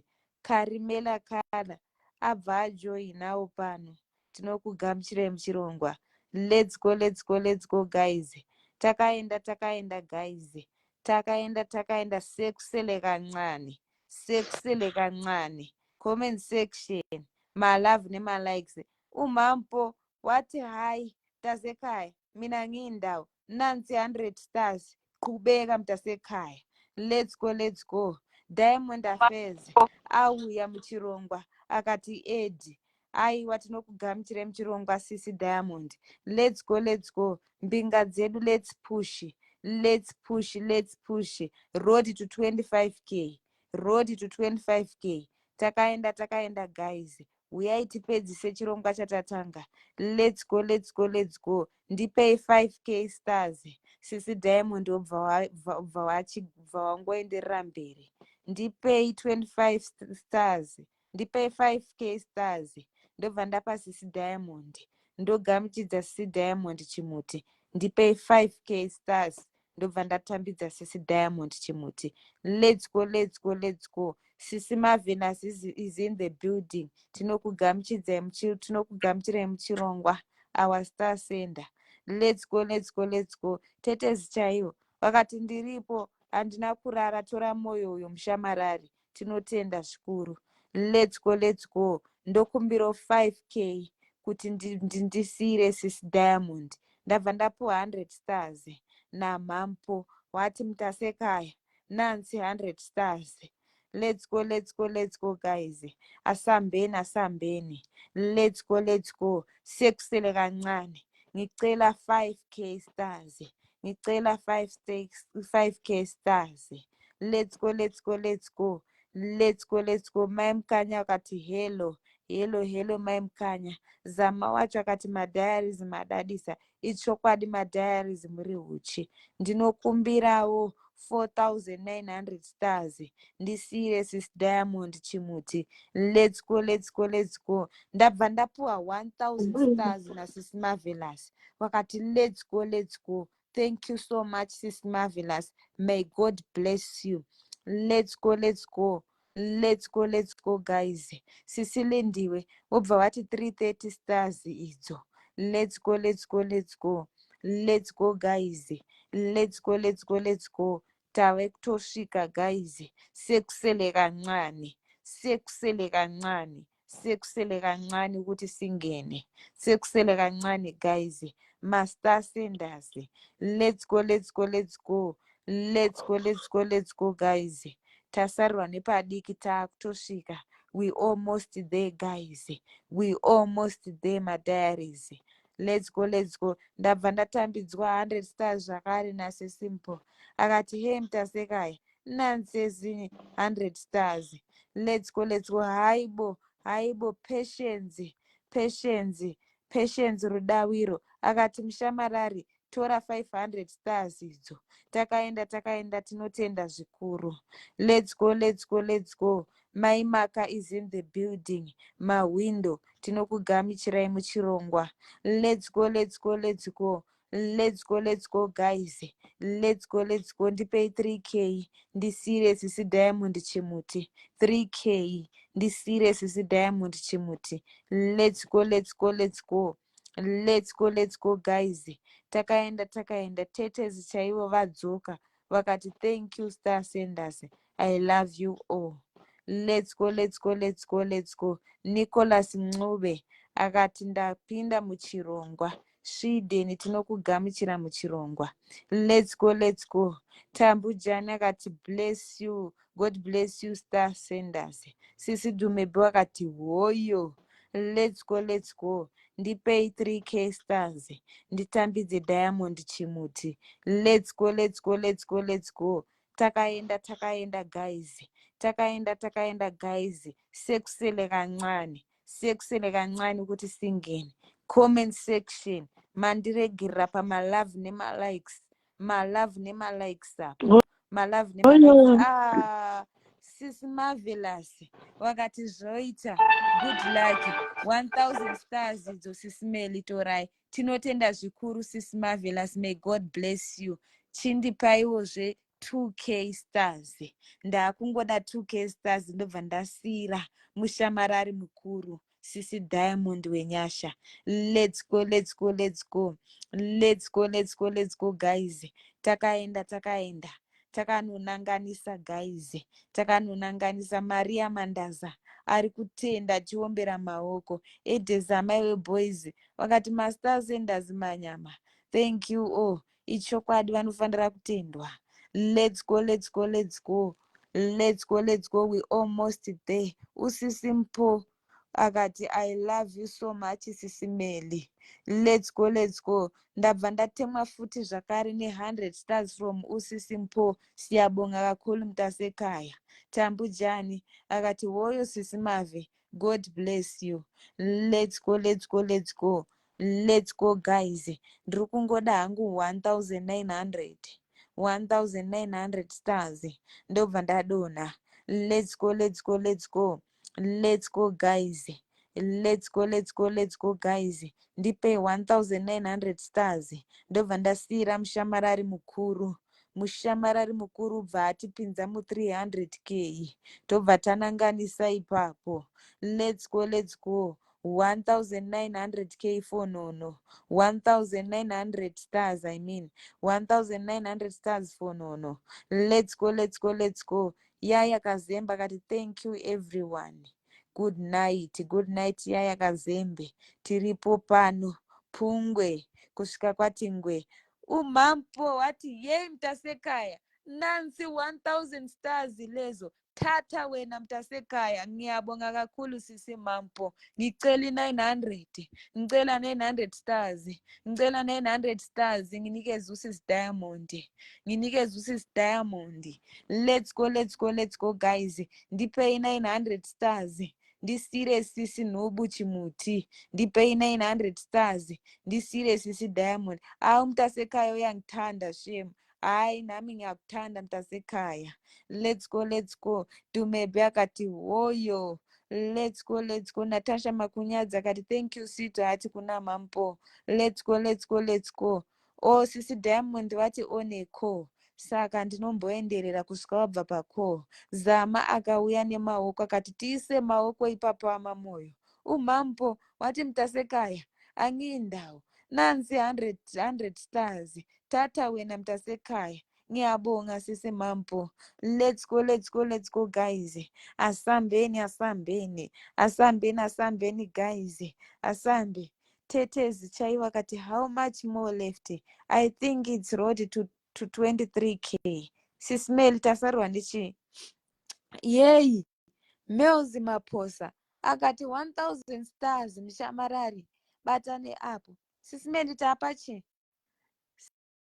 Karimela Kana abva ajoinawo pano, tinokugamuchirai muchirongwa. Let's go, let's go, let's go, guys. Takaenda, takaenda, guys, takaenda, takaenda. Sekusele kancane, sekusele kancane. Comment section, malove nemalikes. Umampo wathi hayi mntasekhaya, mina ngiyindawo nansi 100 stars. Qhubeka mntasekhaya. Let's go, let's go. Diamond Affairs auya muchirongwa, akati ed. Aiwa, tinokugamuchirai muchirongwa, sisi Diamond. Let's go, let's go, mbinga dzedu. Let's push, let's push, let's push. Road to 25K, road to 25K. Takaenda, takaenda, guys. Uyai tipedzise chirongwa chatatanga. Let's go, let's go, let's go. Ndipei 5K stars, sisi Diamond. Wobva wangoenderera mberi. Ndipei 25 stars, ndipei 5K stars. Ndobva ndapa sisi Diamond. Ndogamuchidza sisi Diamond Chimuti. Ndipei 5K stars. Ndobva ndatambidza sisi Diamond Chimuti. Let's go, let's go, let's go. Sisi Marvelous is in the building. Tinokugamuchirai muchirongwa, our star sender. Let's go, let's go, let's go. Tetezi chaivo vakati, "Ndiripo, handina kurara." Tora mwoyo uyo, mushamarari. Tinotenda zvikuru. Let's go, let's go. Ndokumbiro 5K kuti ndisiyire sisi Diamond. Ndabva ndapuwa 100 stars namhampo. Wati mutasekaya nansi 100 stars. Let's go, let's go, let's go, guys. Asambeni, asambeni. Let's go, let's go. Sekusele kancane. Ngicela 5K stars, ngicela 5 5K stars. Let's go, let's go, let's go, let's go, let's go. Mai Mukanya akati, "Hello, hello, hello." Mai Mukanya zama wacho akati, "Madiaries madadisa." Ichokwadi, madiaries muri huchi. Ndinokumbirawo 4900 stars, ndisiyire sis Diamond Chimuti. Let's go, let's go, let's go. Ndabva ndapuwa 1000 stars nasis Marvelous. Vakati, "Let's go, let's go." Thank you so much, sis Marvelous. May God bless you. Let's go, let's go, let's go, let's go, guys. Sisi Lindiwe wobva vati 330 stars idzo. Let's go, let's go, let's go, let's go, guys. Let's go, let's go, let's go. Tave kutosvika, guys. Sekusele kancane, sekusele kancane, sekusele kancane ukuthi singene. Sekusele kancane, guys. Master senders, let's go, let's go, let's go, let's go, let's go, let's go, guys. Tasarirwa nepadiki, taakutosvika. We almost there, guys. We almost there, madiaries. Let's go, let's go. Ndabva ndatambidzwa 100 stars zvakare nasesimple. Akati, "He, mutasekaya nansezi 100 stars." Let's go, let's go. Haibo, haibo. Patience, Patience, Patience Rudawiro akati, "Mushamarari, tora 500 stars idzo." Takaenda, takaenda. Tinotenda zvikuru. Let's go, let's go, let's go. Maimaka is in the building. Mahwindo, tinokugamuchirai muchirongwa. Let's go, let's go, let's go, let's go, let's go, guys. Let's go, let's go. Ndipei 3K, ndisiyire sisi Diamond Chimuti. 3K, ndisiyire sisi Diamond Chimuti. Let's go, let's go, let's go, let's go, let's go, guys. Takaenda, takaenda. Tetezi chaivo vadzoka, vakati, "Thank you, star senders. I love you all." Let's go, let's go, let's go, let's go. Nicholas Ncube akati, "Ndapinda muchirongwa." Sweden, tinokugamuchira muchirongwa. Let's go, let's go. Tambujani akati, "Bless you. God bless you, star senders." Sisi Dumebe akati, "Hoyo." Let's go, let's go. Ndipei 3K stars, nditambidze Diamond Chimuti. Let's go, let's go, let's go, let's go. Takaenda, takaenda, guys. Takaenda, takaenda, guys. Sekusele kancane, sekusele kancane ukuthi singene. Comment section mandiregerera pamalove nemalikes, malove nemalikes apo, malove nemalikes. Ah, sisi Marvelous wakati, "Zvoita, good luck." 1000 stars idzo, sisi Meli, torai. Tinotenda zvikuru, sisi Marvelous. May God bless you. Chindipaiwozve 2K stars. Ndaakungoda 2K stars, ndobva ndasiyira mushamarari mukuru, sisi Diamond Wenyasha. Let's go, let's go, let's go, let's go, let's go, let's go, guys. Takaenda, takaenda, takanonanganisa, guys. Takanonanganisa. Maria Mandaza ari kutenda achiombera maoko. Edhezamai weboys vakati, "Master senders manyama, thank you all." Ichokwadi, vanofanira kutendwa. Let's go, let's go, let's go. Let's go, let's go, we almost there. Usisi Mpho akati, "I love you so much, Sisi Meli." Let's go, let's go. Ndabva ndatemwa futi zvakare ne100 stars from usisi Mpho. Siyabonga kakhulu, mntasekhaya. Tambujani akati, "Woyo Sisi Mave, God bless you." Let's go, let's go, let's go, let's go, guys. Ndiri kungoda hangu 1900, 1900 stars, ndobva ndadonha. Let's go, let's go, let's go, let's go, guys. Let's go, let's go, let's go, guys. Ndipe 1900 stars, ndobva ndasiyira mushamarari mukuru. Mushamarari mukuru bva atipinza mu300 K, tobva tananganisa ipapo. Let's go, let's go. 1900 K for Nono. 1900 stars, I mean 1900 stars for Nono. Let's go, let's go, let's go. Yaya Kazembe akati, "Thank you, everyone. Good night." Good night, Yaya Kazembe. Tiripo pano pungwe kusvika kwati ngwe. Umampo wati, "Yei mntasekhaya, nansi 1000 stars lezo, thatha wena mntasekhaya." Ngiyabonga kakhulu, sisi Mampo. Ngicela i-900, ngicela 900 stars, ngicela 900 stars. Nginikeze usisi Diamond, nginikeze usisi Diamond. Let's go, let's go, let's go, guys. Ndipei 900 stars, ndisire sisi Nhubu Chimuti. Ndipei 900 stars, ndisire sisi Diamond. Awu, mntasekhaya, uyangithanda shem. Hayi, nami ngiyakuthanda, mntasekhaya. Let's go, let's go. Dumebe akati, "Hoyo." Let's go, let's go. Natasha Makunyadzi akati, "Thank you, sweetheart," kuna Mampo. Let's go, let's go, let's go. O sisi Diamond vati, "On a call," saka ndinomboenderera kusvika wabva pacall. Zama akauya nemaoko akati, "Tiise maoko ipapo amamoyo." Umampo wati, "Mntasekhaya, angiyindawo, nansi 100, 100 stars, thatha wena mntasekhaya." Ngiyabonga, sisi Mampo. Let's go, let's go, let's go, guys. Asambeni, asambeni, asambeni, asambeni, guys, asambe. Tetezi chaivo akati, "How much more left? I think it's road to 23K." Sisi Mel, tasarwa nechii? Yeyi, Mels Maposa akati, "1000 stars, mushamarari, batane apo." Sisi Mel, tapa chii?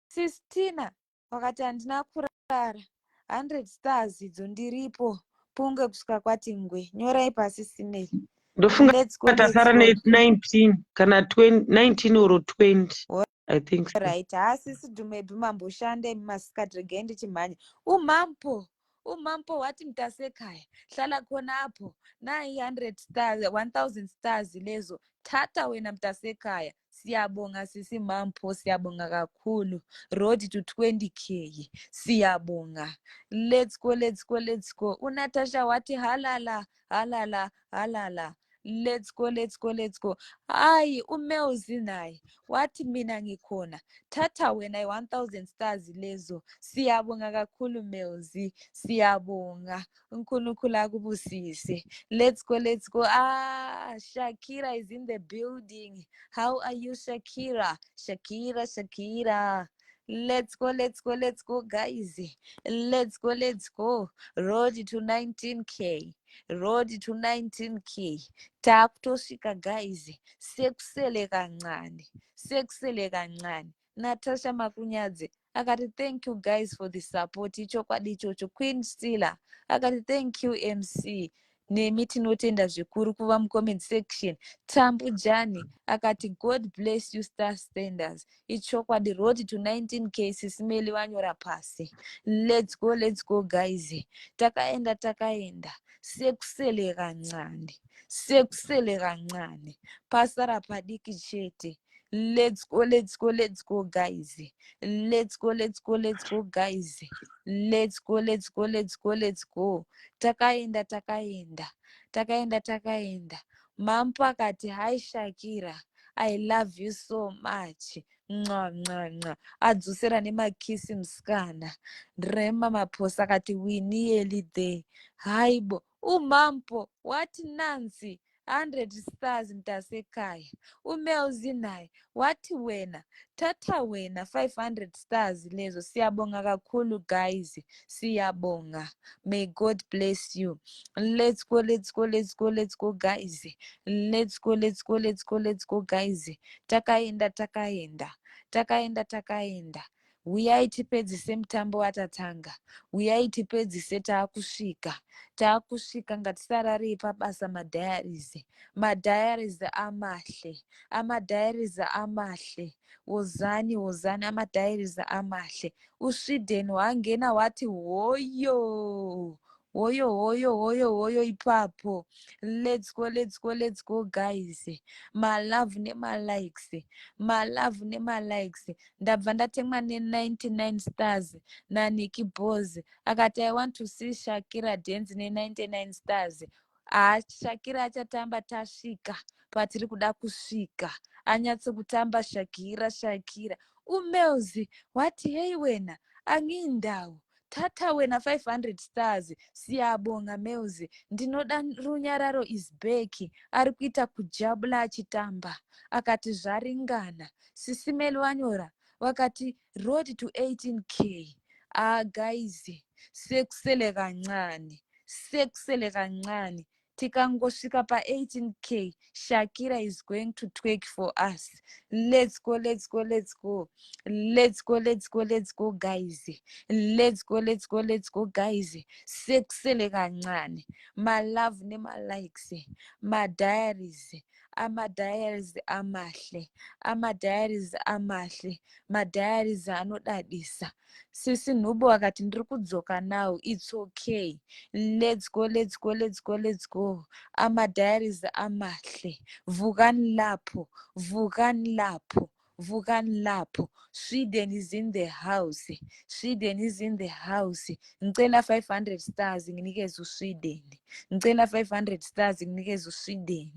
Sistina wakati, "Handina kurara, 100 stars idzo, ndiripo punge kusvika kwati ngwe." Nyorai pasi, Simeli. Ndofunga tasara ne19 kana 19 or 20, I think so. Right, haasisi Dhumebhi, mamboshanda imi masikati. Regai ndichimhanya. Umampo, umampo wati, "Mntasekhaya, hlala khonapho, nayi 100 stars, 1000 stars lezo, thatha wena mntasekhaya." Siyabonga, sisi Mampo, siyabonga kakhulu. Road to 20K, siyabonga. Let's go, let's go, let's go. UNatasha wathi, "Halala, halala, halala." Let's go, let's go, let's go. Hayi, uMelzi naye wathi, "Mina ngikhona, thatha wena i-1000 stars lezo." Siyabonga kakhulu, Melzi, siyabonga. UNkulunkulu akubusise. Let's go, let's go. Ah, Shakira is in the building. How are you, Shakira? Shakira, Shakira. Let's go, let's go, let's go, guys. Let's go, let's go. Road to 19K, road to 19K. Takutosvika, guys. Sekusele kancane, sekusele kancane. Natasha Makunyadze akati, "Thank you guys for the support." Ichokwadi ichocho. Queen Stiller akati, "Thank you, MC." Nemi tinotenda zvikuru kuva mucomment section. Tambujani akati, "God bless you, star standers." Ichokwadi, road to 19K. Sisi Meli vanyora pasi. Let's go, let's go, guys. Takaenda, takaenda. Sekusele kancane, sekusele kancane, pasara padiki chete. Let's go, let's go, let's go, guys. Let's go, let's go, let's go, guys. Let's go, let's go, let's go, let's go. Takaenda, takaenda, takaenda, takaenda. Mampo akati, "Hi Shakira, I love you so much. Mwa mwa mwa." Adzosera nemakisi musikana. Rema Maposa akati, "We nearly there." Haibo, umampo wati, "Nancy." 100 stars mntasekhaya. UMelzi naye wathi wena thatha wena 500 stars lezo. Siyabonga kakhulu guys, siyabonga. May God bless you. Let's go, let's go, let's go, let's go guys. Let's go, let's go, let's go, let's go guys. Takaenda, takaenda, takaenda, takaenda. Uyai tipedzise mutambo watatanga. Uyai tipedzise, taakusvika, taakusvika. Ngatisararei pabasa. Madiaries, madiaries amahle, amadiaries amahle. Wozani, wozani, amadiaries amahle. USweden wangena wathi hoyo, hoyo, hoyo, hoyo, hoyo ipapo. Let's go, let's go, let's go guys. Malove nemalikes, malove nemalikes. Ndabva ndatemwa ne99 stars naNiki Bos. Akati, "I want to see Shakira dance ne99 stars." Haa, Shakira achatamba tasvika patiri kuda kusvika. Anyatse kutamba Shakira, Shakira. UMelzi wati, "Hei wena, angindawo, thatha wena 500 stars." Siyabonga Melzi. Ndinoda Runyararo is back, ari kuita kujabula achitamba. Akati zvaringana. Sisimeli wanyora vakati road to 18K. Ah guys, sekusele kancane, sekusele kancane. Tikangosvika pa18K, Shakira is going to twerk for us. Let's go, let's go, let's go, let's go, let's go, let's go guys. Let's go, let's go, let's go guys. Sekusele kancane. Malove nemalikes, madiaries, amadiaries amahle, amadiaries amahle, madiaries anodadisa. Sisi Nhubu akati ndiri kudzoka now. It's okay. Let's go, let's go, let's go, let's go. Amadiaries amahle. Vukani lapho, vukani lapho, vukani lapho. Sweden is in the house, Sweden is in the house. Ngicela 500 stars nginikeze uSweden. Ngicela 500 stars nginikeze uSweden.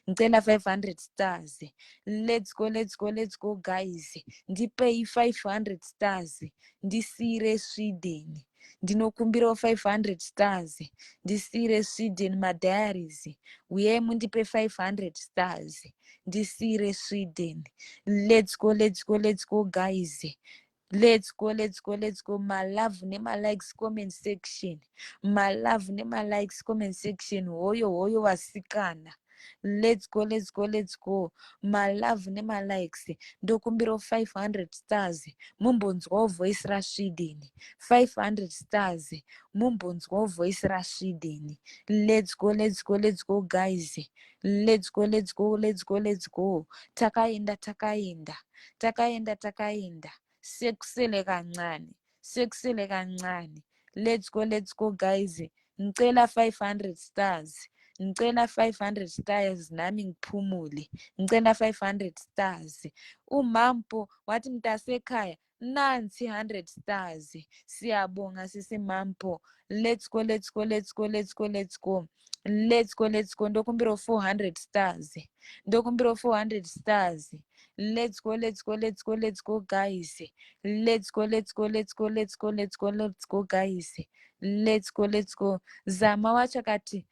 Ngicela 500 stars. Let's go, let's go, let's go guys. Ndipei 500 stars ndisiyire Sweden. Ndinokumbirawo 500 stars ndisiyire Sweden. Madiaries, uyai mundipe 500 stars ndisiyire Sweden. Let's go, let's go, let's go guys. Let's go, let's go, let's go. Malove nemalikes, comment section. Malove nemalikes, comment section. Hoyo, hoyo vasikana. Let's go, let's go, let's go. Malove nemalikes. Ndokumbirawo 500 stars mumbonzwawo voice raSweden. 500 stars mumbonzwawo voice raSweden. Let's go, let's go, let's go guys. Let's go, let's go, let's go, let's go. Takaenda, takaenda, takaenda, takaenda. Sekusele kancane, sekusele kancane. Let's go, let's go guys. Ngicela 500 stars, ngicela 500 stars nami ngiphumule. Ngicela 500 stars. UMampo wathi mntasekhaya nansi 100 stars. Siyabonga sisi Mampo. Let's go, let's go, let's go, let's go, let's go, let's go, let's go. Ndokumbirawo 400 stars, ndokumbirawo 400 stars. Let's go, let's go, let's go, let's go guys. Let's go, let's go, let's go, let's go, let's go, let's go guys. Let's go, let's go. Zama wacho akati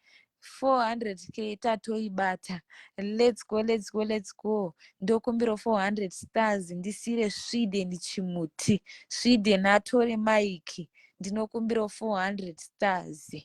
400K tatoibata. Let's go, let's go, let's go. Ndokumbirawo 400 stars ndisiyire Sweden chimuti. Sweden atore maiki. Ndinokumbirawo 400 stars,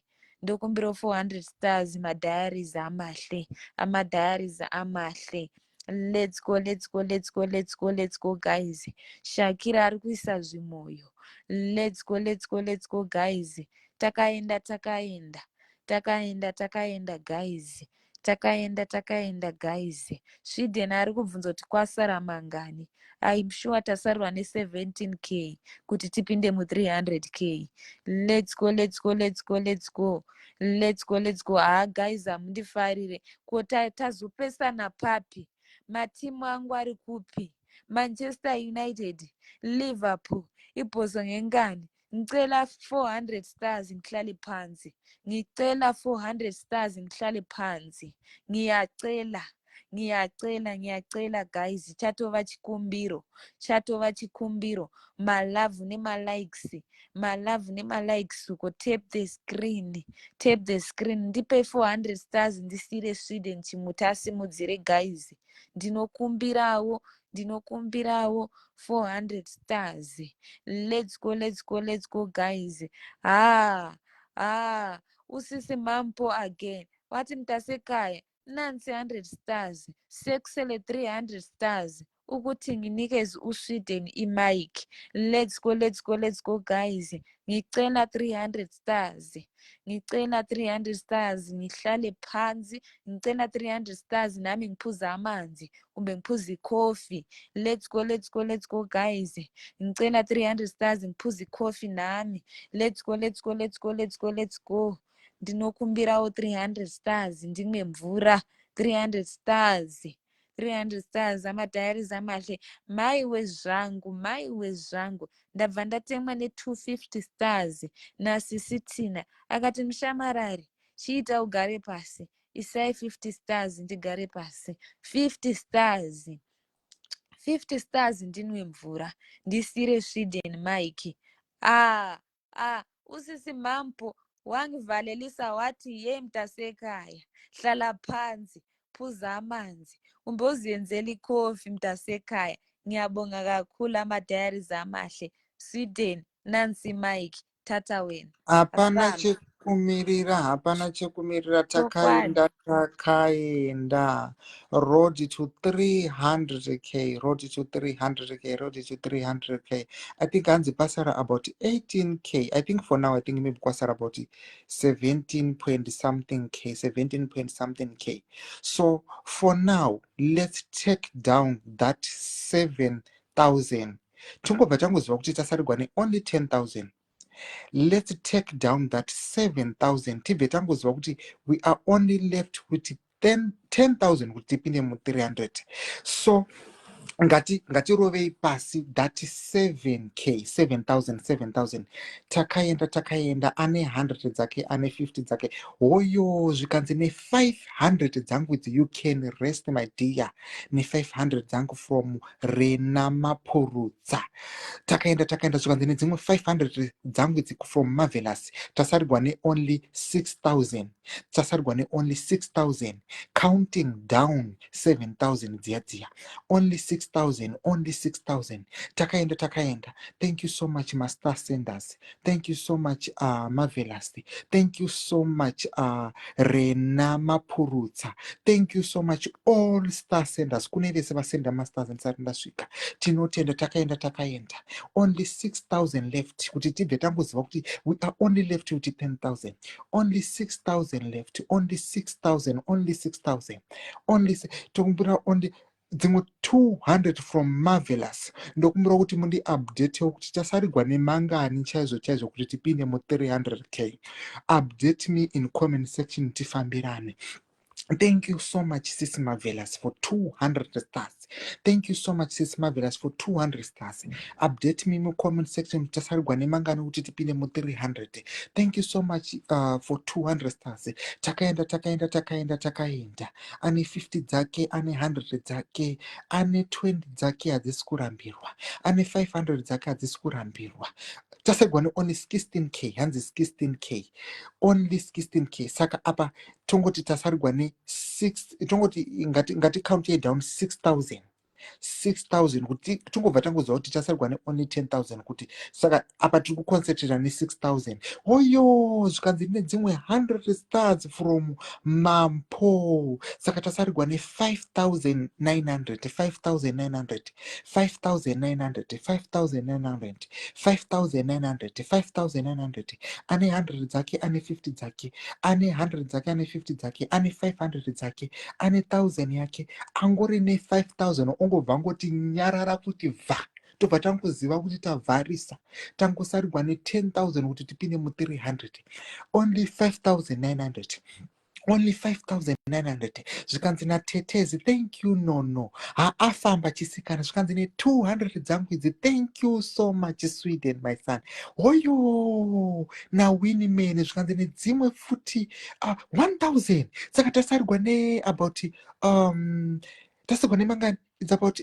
ndokumbirawo 400 stars. Madiaries amahle, amadiaries amahle. Let's go, let's go, let's go, let's go, let's go guys. Shakira ari kuisa zvimoyo. Let's go, let's go, let's go guys. Takaenda, takaenda, takaenda, takaenda guys. Takaenda, takaenda guys. Sweden ari kubvunza kuti kwasara mangani. I'm sure tasarwa ne17K kuti tipinde mu300K. Let's go, let's go, let's go, let's go, let's go, let's go. Haa guys, hamundifarire ko? Tazopesana papi? Matimu angu ari kupi? Manchester United, Liverpool ibhozo ngengani. Ngicela 400 stars ngihlale phansi. Ngicela 400 stars ngihlale phansi. Ngiyacela. Ngiyacela, ngiyacela guys, chatova chikumbiro, chatova chikumbiro. Malove nemalikes, malove nemalikes uko. Tap the screen, tap the screen. Ndipe 400 stars, ndisiyire Sweden chimuti asimudzire. Guys, ndinokumbirawo, ndinokumbirawo 400 stars. Let's go, let's go, let's go guys. Ha ha, usisi Mampo again wathi, "Mntasekhaya, nansi 100 stars, sekusele 300 stars ukuthi nginikeze uSweden imic." Let's go, let's go, let's go guys. Ngicela 300 stars, ngicela 300 stars, ngihlale phansi. Ngicela 300 stars nami ngiphuza amanzi kumbe ngiphuza ikhofi. Let's go, let's go, let's go guys. Ngicela 300 stars, ngiphuza ikhofi nami. Let's go, let's go, let's go, let's go, let's go. Ndinokumbirawo 300 stars, ndimwe mvura. 300 stars, 300 stars. Amadiaries amahle, maiwe zvangu, maiwe zvangu. Ndabva ndatemwa ne250 stars nasisitina. Akati, "Mushamarari, chiita ugare pasi." Isai 50 stars ndigare pasi. 50 stars, 50 stars, ndinwe mvura, ndisire Sweden mike. Ah ah, usisi Mampo wangivalelisa wathi, "Ye mntasekhaya, hlala phansi, phuza amanzi kumbe uziyenzela ikhofi, mntasekhaya." Ngiyabonga kakhulu, ama-diaries amahle. Sweden, nansi mike, thatha wena. Hapana Asihambe. chekumirira, hapana chekumirira. Chokwadi. Takaenda, takaenda. Road to 300K, road to 300K, road to 300K. I think hanzi pasara about 18K. I think for now, I think maybe kwasara about 17 point something k, 17 point something k. So for now, let's take down that 7000. Tongobva tangoziva kuti tasarirwa neonly 10,000. Let's take down that 7000, tibve tangoziva kuti we are only left with 10,000 kuti tipinde mu300. So ngatirovei pasi that 7K, 7000, 7000. Takaenda, takaenda. Ane 100 dzake, ane 50 dzake, hoyo. Zvikanzi, ne500 dzangu idzi, you can rest, my dear, ne500 dzangu from Rena Mapurutsa. Takaenda, takaenda. Zvikanzi, nedzimwe 500 dzangu idzi from Marvelous. Tasarirwa neonly 6000, tasarirwa neonly 6000. Counting down 7000 dziya dziya. Only 6000, only 6000. Takaenda, takaenda. Thank you so much, master senders. Thank you so much, Marvelous. Thank you so much, Rena Mapurutsa. Thank you so much, all star senders. Kune vese vasenda mastars ndisati ndasvika, tinotenda. Takaenda, takaenda. Only 6000 left kuti tibve tangoziva kuti we are only left with 10,000. Only 6000 left, only 6000, only 6000, only tokumbira only dzimwe 200 from Marvelous. Ndokumbira kuti mundiupdatewo kuti tasarirwa nemangani chaizvo chaizvo kuti tipinde mu300K. Update me in comment section, tifambirane. Thank you so much, Sis Marvelous, for 200 stars. Thank you so much, Sis Marvelous, for 200 stars. Update me in comment section, tasarirwa nemangani kuti tipinde mu300. Thank you so much for 200 stars. Takaenda, takaenda, takaenda, takaenda. Ane 50 dzake, ane 100 dzake, ane 20 dzake, hadzisi kurambirwa. Ane 500 dzake, hadzisi kurambirwa. Tasarirwa neonly 16K, hanzi 16K, only 16K. Saka apa tongoti tasarirwa ne6, tongoti ngaticountei down 6000, 6000, kuti tongobva tangoziva kuti tasarirwa neonly 10,000 kuti. Saka apa tiri kuconcentrata ne6000. Oyo, zvikanzi, nedzimwe 100 stars from Mampo. Saka tasarirwa ne5900, 5900, 5900, 5900, 5900, 5900. Ane 100 dzake, ane 50 dzake, ane 100 dzake, ane 50 dzake, ane 500 dzake, ane 1000 yake, angori ne5000. Ongobva ngoti nyarara kuti vha, tobva tangoziva kuti tavharisa. Tangosarirwa ne10,000 kuti tipinde mu300. Only 5900. Only 5900. Zvikanzi naTetezi, "Thank you." No, haafamba chisikana. Zvikanzi ne200 dzangu idzi, "Thank you so much, Sweden, my son." Hoyo naWinman. Zvikanzi nedzimwe futi 1000. Saka tasarigwa neabout tasarigwa nemangani? It's about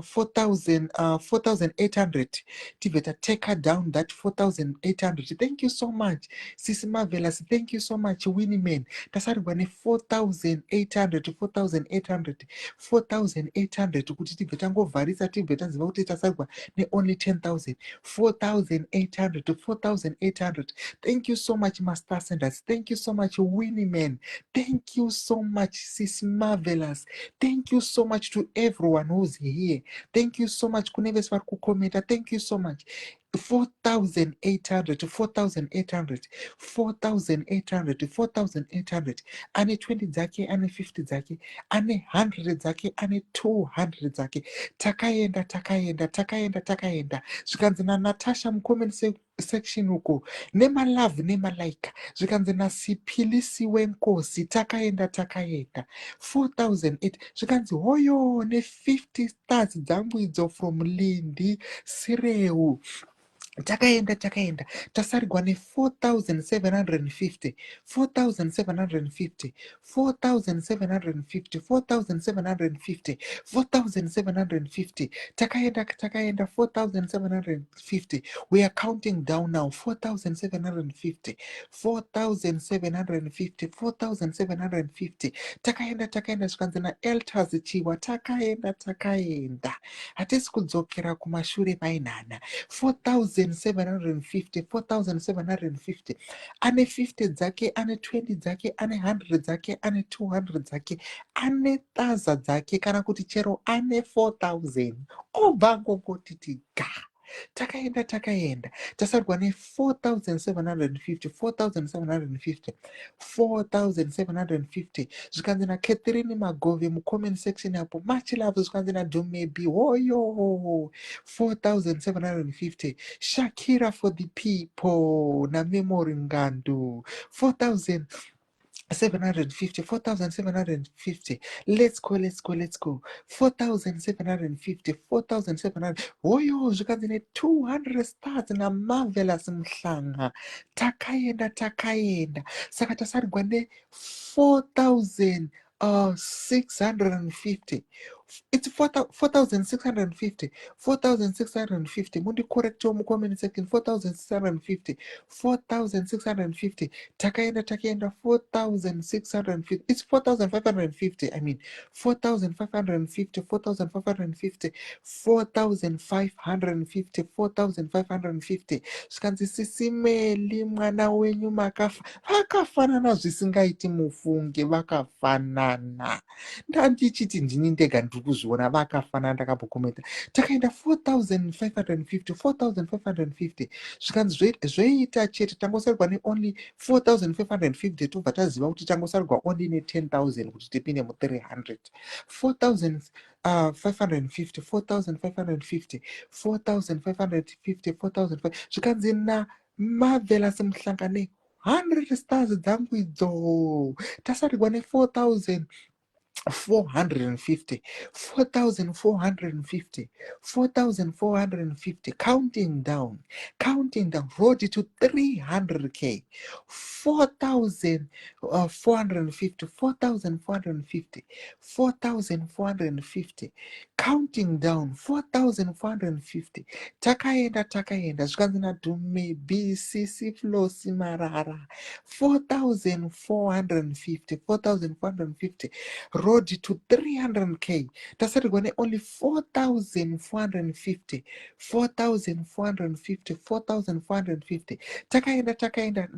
4000, 4800. Tibve tateka down that 4800. Thank you so much, Sisi Marvelous. Thank you so much, Winnieman. Tasarigwa ne4800, 4800, 4800, kuti tibve tangovharisa, tibve taziva kuti tasarigwa neonly 10,000. 4800, 4800. Thank you so much, Master Senders. Thank you so much, Winnieman. Thank you so much, Sis Marvelous. Thank you so much to everyone who's here. Thank you so much kune vese vari kukomenta. Thank you so much. 4800, 4800, 4800, 4800. Ane 20 dzake, ane 50 dzake, ane 100 dzake, ane 200 dzake. Takaenda, takaenda, takaenda, takaenda. Zvikanzi naNatasha mucomment section uko, nemalove, nemalike. Zvikanzi naSiphilisi wenkosi, takaenda, takaenda. 4008. Zvikanzi hoyo ne50 stars dzangu idzo from Lindi Sireu. Takaenda, takaenda. Tasarigwa ne4750, 4750, 4750, 4750, 4750. Takaenda, takaenda. 4750. We are counting down now. 4750, 4750, 4750. Takaenda, takaenda. Zvikanzi naEltas Chiwa, takaenda, takaenda, hatisi kudzokera kumashure mainhana. 4750, 4750. Ane 50 dzake, ane 20 dzake, ane 100 dzake, ane 200 dzake, ane 1000 dzake, kana kuti chero ane 4000, obva angongotiti ga. Takaenda, takaenda. Tasarwa ne4750, 4750, 4750. Zvikanzi naCatherine Magove mucomment section apo, "Much love." Zvikanzi naDomebi, hoyo 4750. Shakira for the people naMemory Ngandu, 4000 750, 4750. Let's go, let's go, let's go. 4750, 4700. Hoyo. Zvikanzi ne200 stars naMarvelous Muhlanga. Takaenda, takaenda. Saka tasarigwa ne4000 650. It's 4650, 4650. Mundicorrectewo mucomment section. 4650, 4650. Takaenda, takaenda. 4650. It's 4550, I mean 4550, 4550, 4550, 4550. Zvikanzi, "Sisimeli, mwana wenyu makafa." Vakafanana zvisingaiti, mufunge. Vakafanana. Ndandichiti ndini ndega ndiri kuzviona vakafanana. Ndakambokomenta. Takaenda. 4550, 4550. Zvikanzi zvoita chete, tangosarigwa neonly 4550. Tobva taziva kuti tangosarigwa only ne10,000 kuti tipinde mu300. 4550, 4550, 4550, 4500. Zvikanzi naMarvelous Muhlangane, 100 stars dzangu idzo. Tasarigwa ne4000 450, 4450, 4450. Counting down, counting down. Road to 300K. 4450, 4450, 4450. Counting down. 4450. Takaenda, takaenda. Zvikanzi naDhume BCC Flosi Marara, 4450, 4450. Road to 300K. Tasarirwa neonly 4450, 4450, 4450. Takaenda, takaenda.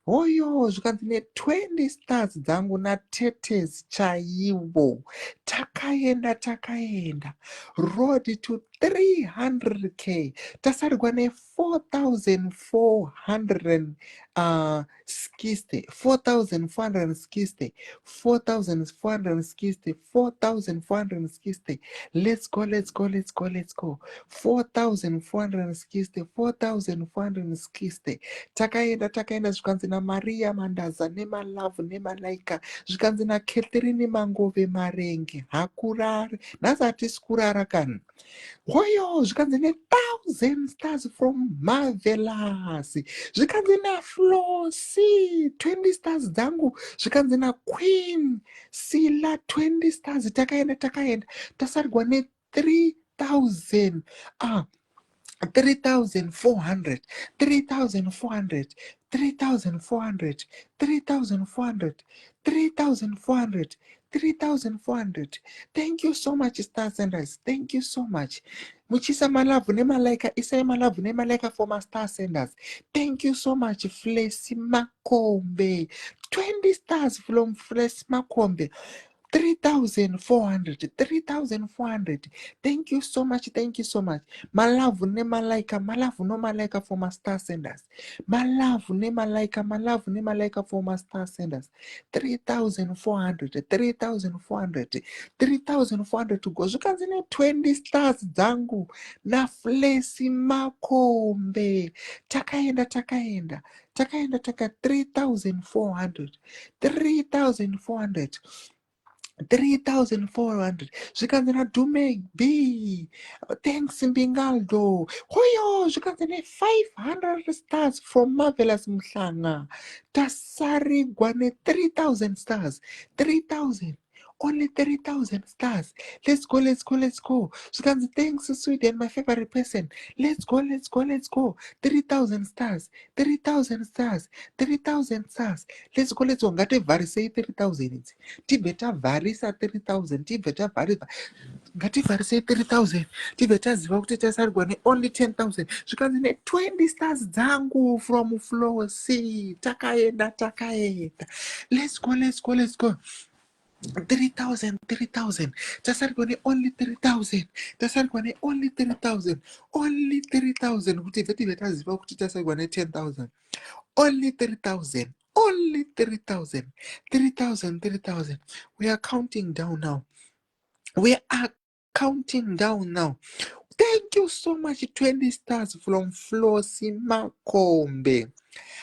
Hoyo. Zvikanzi ne20 stars dzangu naTetes chaivo. Takaenda, takaenda. Road to 300K. Tasarigwa ne4460, 4460, 4460, 4460. Let's go, let's go, let's go, let's go. 4460, 4460. Takaenda, takaenda. Zvikanzi naMaria Mandaza nemalove nemalaika. Zvikanzi naCatherine Mangove Marenge, hakurari nhasi, hatisi kurara kani. Hoyo, zvikanzi ne1000 stars from Marvelous. Zvikanzi naFlosi, 20 stars dzangu. Zvikanzi naQueen Sila, 20 stars. Takaenda, takaenda. Tasarigwa ne3000, ah, 3400, 3400, 3400, 3400, 3400, 3400. Thank you so much, star senders. Thank you so much. Muchisa malove nemalaika, isai malove nemalaika for mastar senders. Thank you so much. Flesi Makombe, 20 stars from Flesi Makombe. 3400, 3400. Thank you so much, thank you so much. Malove nemalaika, malove nomalaika for mastar senders. Malove nemalaika, malove nemalaika for mastar senders. 3400, 3400, 3400 to go. Zvikanzi ne20 stars dzangu naFlesi Makombe. Takaenda, takaenda, takaenda, taka 3400, 3400, 3400. Zvikanzi naDume B, thanks Mbingaldo. Hoyo, zvikanzi ne500 stars from Marvelous Mhlanga. Tasarigwa ne3000 stars, 3000, only 3000 stars. Let's go, let's go, let's go. Zvikanzi thanks Sweden, my favorite person. Let's go, let's go, let's go. 3000 stars, 3000 stars, 3000 stars. Let's go, let's go. Ngativharisei 3000 idzi, tibve tavharisa 3000, tibve tavharisa. Ngativharisei 3000, tibve taziva kuti tasarigwa neonly 10,000. Zvikanzi ne20 stars dzangu from Flow C. Takaenda, takaenda. Let's go, let's go, let's go. 3000, 3000. Tasarigwa neonly 3000. Tasarigwa neonly 3000, only 3000, kuti bve tibve taziva kuti tasarigwa ne10,000. Only 3000, only 3000, 3000, 3000. We are counting down now, we are counting down now. Thank you so much. 20 stars from Flosi Makombe.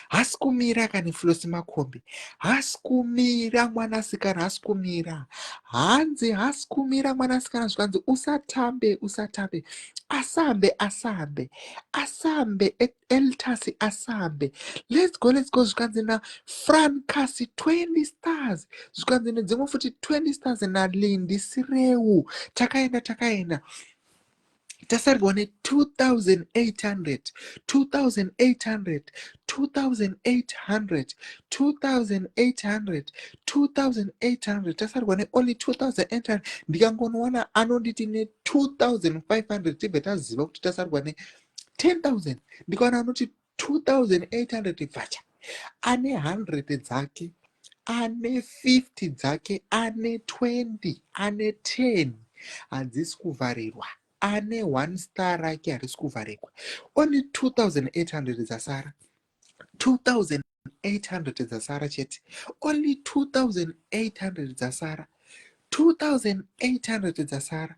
Hasi kumira kani. Flosi Makombe hasi kumira, mwanasikana hasi kumira. Hanzi hasi kumira mwanasikana. Zvikanzi usatambe, usatambe. Asambe, asambe, asambe. Eltasi asambe. Let's go, let's go. Zvikanzi naFrancas, 20 stars. Zvikanzi nedzimwe futi 20 stars naLindi Sireu. Takaenda, takaenda. Tasarigwa ne2800, 2800, 2800, 2800, 2800. Tasarigwa neonly 2800. Ndikangonowana anonditi ne2500, tibve taziva kuti tasarigwa ne10,000. Ndikaona anoti 2800, bvacha ane 100 dzake, ane 50 dzake, ane 20, ane 10, hadzisi kuvharirwa. Ane 1 star rake harisi kuvharirwa. Only 2800 dzasara, 2800 dzasara chete. Only 2800 dzasara, 2800 dzasara,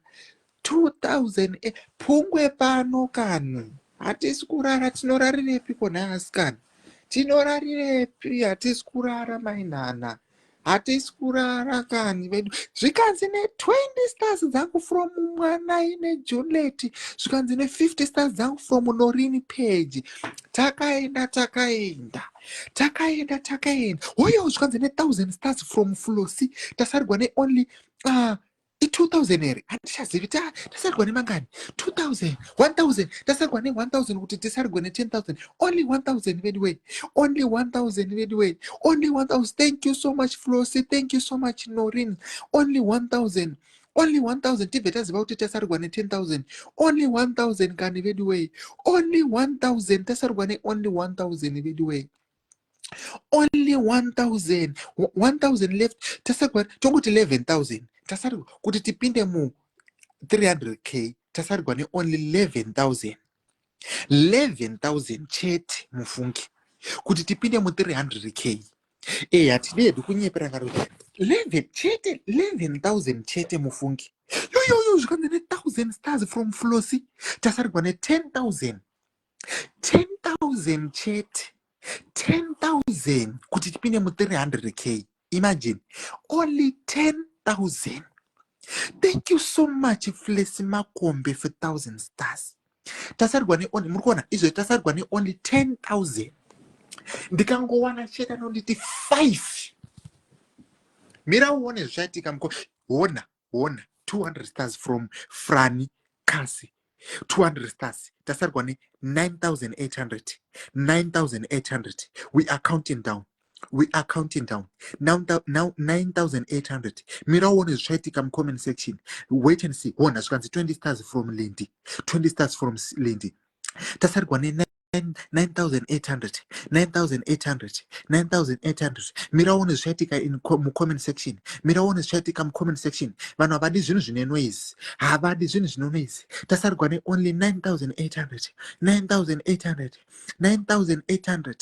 2000. Pungwe pano kani, hatisi kurara. Tinorarirepi kona asikana? Tinorarirepi? Hatisi kurara mainhana, hatisi kurara kani vedu. Zvikanzi ne20 stars dzangu from mwana ine Juliet. Zvikanzi ne50 stars dzangu from Norini Page. Takaenda, takaenda, takaenda, takaenda. Hoyo, zvikanzi ne1000 stars from Flosi. Tasarigwa neonly i2000 here? Handichazivi. Tasarigwa nemangani? 2000, 1000. Tasarigwa ne1000 kuti tisarigwe ne10,000. Only 1000 anyway, only 1000 anyway, only 1000. Thank you so much, Flosi. Thank you so much, Norin. Only 1000, only 1000, tibve taziva kuti tasarigwa ne10,000. Only 1000 kani veduway, only 1000. Tasarigwa neonly 1000 veduway, only 1000, 1000 left. Tasarigwa, tongoti 11,000 tasarigwa kuti tipinde mu 300K. Tasarirwa neonly 11,000, 11,000 chete mufungi kuti tipinde mu300K. E, hatidi hedu kunyepera ngaro. 11 chete, 11,000 chete mufungi. Yoyoyo, zvikanzi ne1000 stars from Flossy. Tasarirwa ne10,000, 10,000 chete, 10,000 kuti tipinde mu300K. Imagine, only 10,000. Thank you so much, Flesi Makombe, for 1000 stars. Tasarirwa neonly, muri kuona izvo, tasarirwa neonly 10,000. Ndikangowana chete anonditi 5, mira uone zvichaitika. Muko hona, hona, 200 stars from Frani Kasi, 200 stars. Tasarirwa ne9800, 9800. We are counting down, we are counting down now, now 9800. Mira uone zvichaitika mucomment section. Wait and see. Hona, zvikanzi 20 stars from Lindi, 20 stars from Lindi. Tasarirwa ne 9800, 9800, 9800. Mira uone zvichaitika in mucomment section. Mira uone zvichaitika mucomment section. Vanhu havadi zvinhu zvine noise, havadi zvinhu zvine noise. Tasarirwa neonly 9800, 9800, 9800,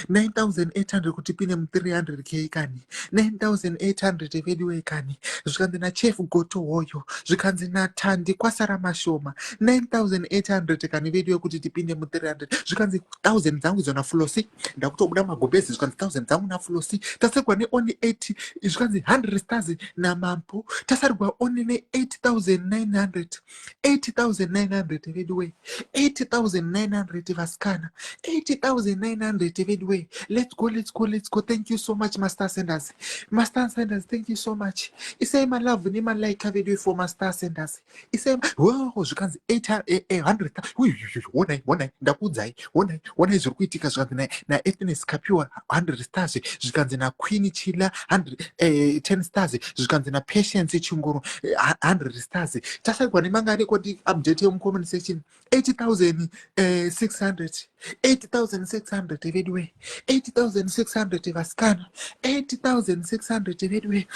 9800 kuti tipinde mu300K kani. 9800 veduwe kani. Zvikanzi nachef Goto hoyo, zvikanzi naTandi kwasara mashoma. 9800 kani veduwe kuti tipinde mu300. Zvikanzi 1000 dzangu idzo naFlosi. Ndakutobuda magombezi. Zvikanzi 1000 dzangu naFlosi. Tasarirwa neonly 8. Zvikanzi 100 stars namambo. Tasarirwa only ne8900, 8900 veduwe, 8900 vasikana, 8900 veduwe. Let's go, let's go, let's go. Thank you so much, Master Senders. Master Senders, thank you so much. Isai malove nemalike veduwe for Master Senders. Isai. Wo, zvikanzi 100. Honai, honai, ndakuudzai. Honai, honai zviri kuitika. Zvikanzi naEthnes Capiwa 100 stars. Zvikanzi naQueen Chila 10 stars. Zvikanzi naPatience Chingoro 100 stars. Tasarirwa nemangani koti update yemucomment section? 8600, 8600 veduwe, 8600 vasikana, 8600 veduwe,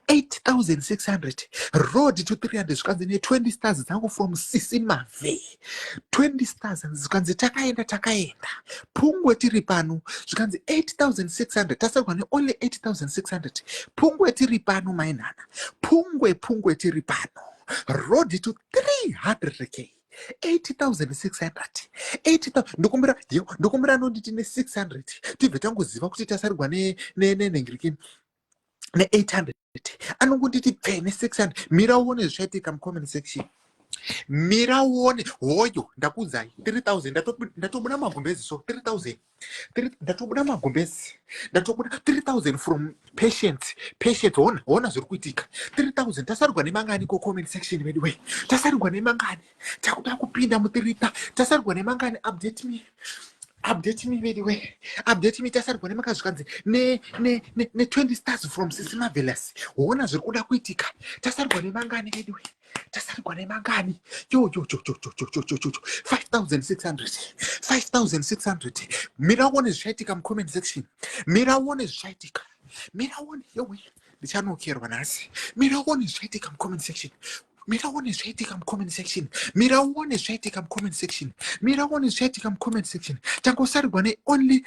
8600. Road to 300. Zvikanzi ne20 stars dzangu from Sisi Mave, 20 stars. Zvikanzi takaenda, takaenda, pungwe tiri pano. Zvikanzi 8600. Tasarirwa neonly 8600. Pungwe tiri pano, mainhana. Pungwe, pungwe tiri pano. Road to 300K. 8600, 80,000. Ndokumbira yo, ndokumbira nonditi ne600 tibve tangoziva kuti tasarirwa nenhengirikini ne800. Anongonditi pfe ne600. Mira uone zvichaitika mucomment section. Mira uone. Hoyo, ndakuudzai, 3000. Ndatobuda magumbezi. So 3000, ndatobuda magumbezi, ndatobuda. 3000 from Patience. Patience, hona, hona zviri kuitika. 3000. Tasarirwa nemangani ko comment section vedu wei? Tasarirwa nemangani? Takuda kupinda mutirita. Tasarirwa nemangani? Update me, update me vedu we, update me. Tasarirwa nemangani? Zvikanzi ne20 stars from Sisi Marvelous. Hona zviri kuda kuitika. Tasarirwa nemangani vedu we? Tasarirwa nemangani? Yo yo yo yo yo yo yo yo yo, 5600, 5600. Mira uone zvichaitika mucomment section. Mira uone zvichaitika. Mira uone. Yowe, ndichanokerwa nhasi. Mira uone zvichaitika mucomment section. Mira uone zvichaitika mucomment section. Mira uone zvichaitika mucomment section. Mira uone zvichaitika mucomment section. Tangosarirwa neonly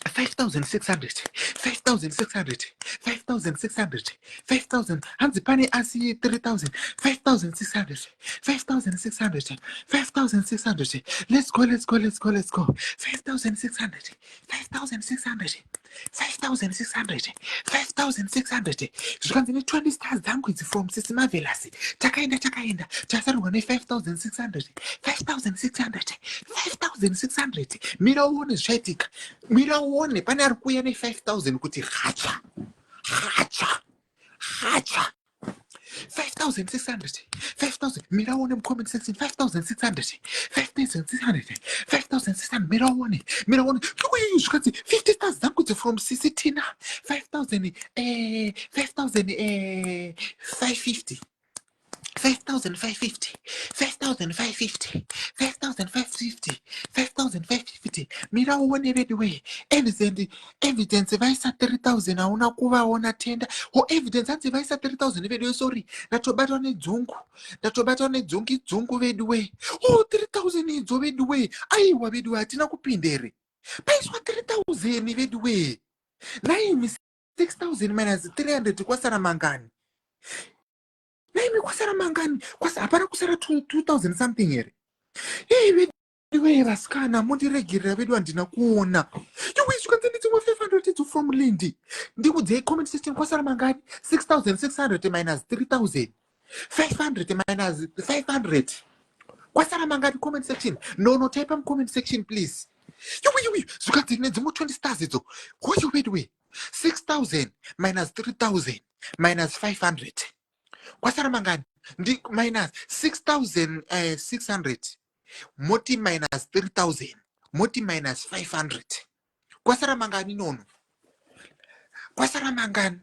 5600, 5600, 5600, 5000. Hanzi pane asi 3000. 5600, 5600, 5600. Let's go, let's go, let's go, let's go. 5600, 5600, 5600, 5600. Zvikanzi ne20 stars dzangu idzi from Sisi Marvelous. Takaenda, takaenda. Tasarirwa ne5600, 5600, 5600. Mira uone zvichaitika. Mira uone. Pane ari kuuya ne5000 kuti hacha, hacha, hacha. 5600, 5000. Mira uone mucomment section. 5600, 5600, 5600. Mira uone, mira uone. Zvikanzi 50 stars dzangu idzi from Sisitina. 5000, 5000, 550. 5550, 5550, 5550, 5550. Mira uone veduwe. Evidence, Evidence vaisa 3000, hauna kuvaona. Tenda ho Evidence, hanzi vaisa 3000 veduwe. Sorry, ndatobatwa nedzungu, ndatobatwa nedzungu, idzungu veduwe. O, 3000 idzo veduwe. Aiwa veduwe, hatina kupinda here? Paiswa 3000 veduwe. Naimi, 6000 minus 300, kwasara mangani? Naimi, kwasara mangani? Hapana kusara 2000 something here? Ei veduwe, vasikana, mundiregerera vedu, handina kuona. Iwe, zvikanzi ndidzimwe 500 idzo from Lindi. Ndikudzei, comment section, kwasara mangani? 6600 minus 3000, 500 minus 500, kwasara mangani? Comment section, no, type mucomment section, please. Iwe, iwe, zvikanzi nedzimwe 20 stars idzo. Hoyo veduwe, 6000 minus 3000 minus 500, kwasara mangani? Ndi minus 6600, moti minus 3000, moti minus 500, kwasara mangani? Nono, kwasara mangani?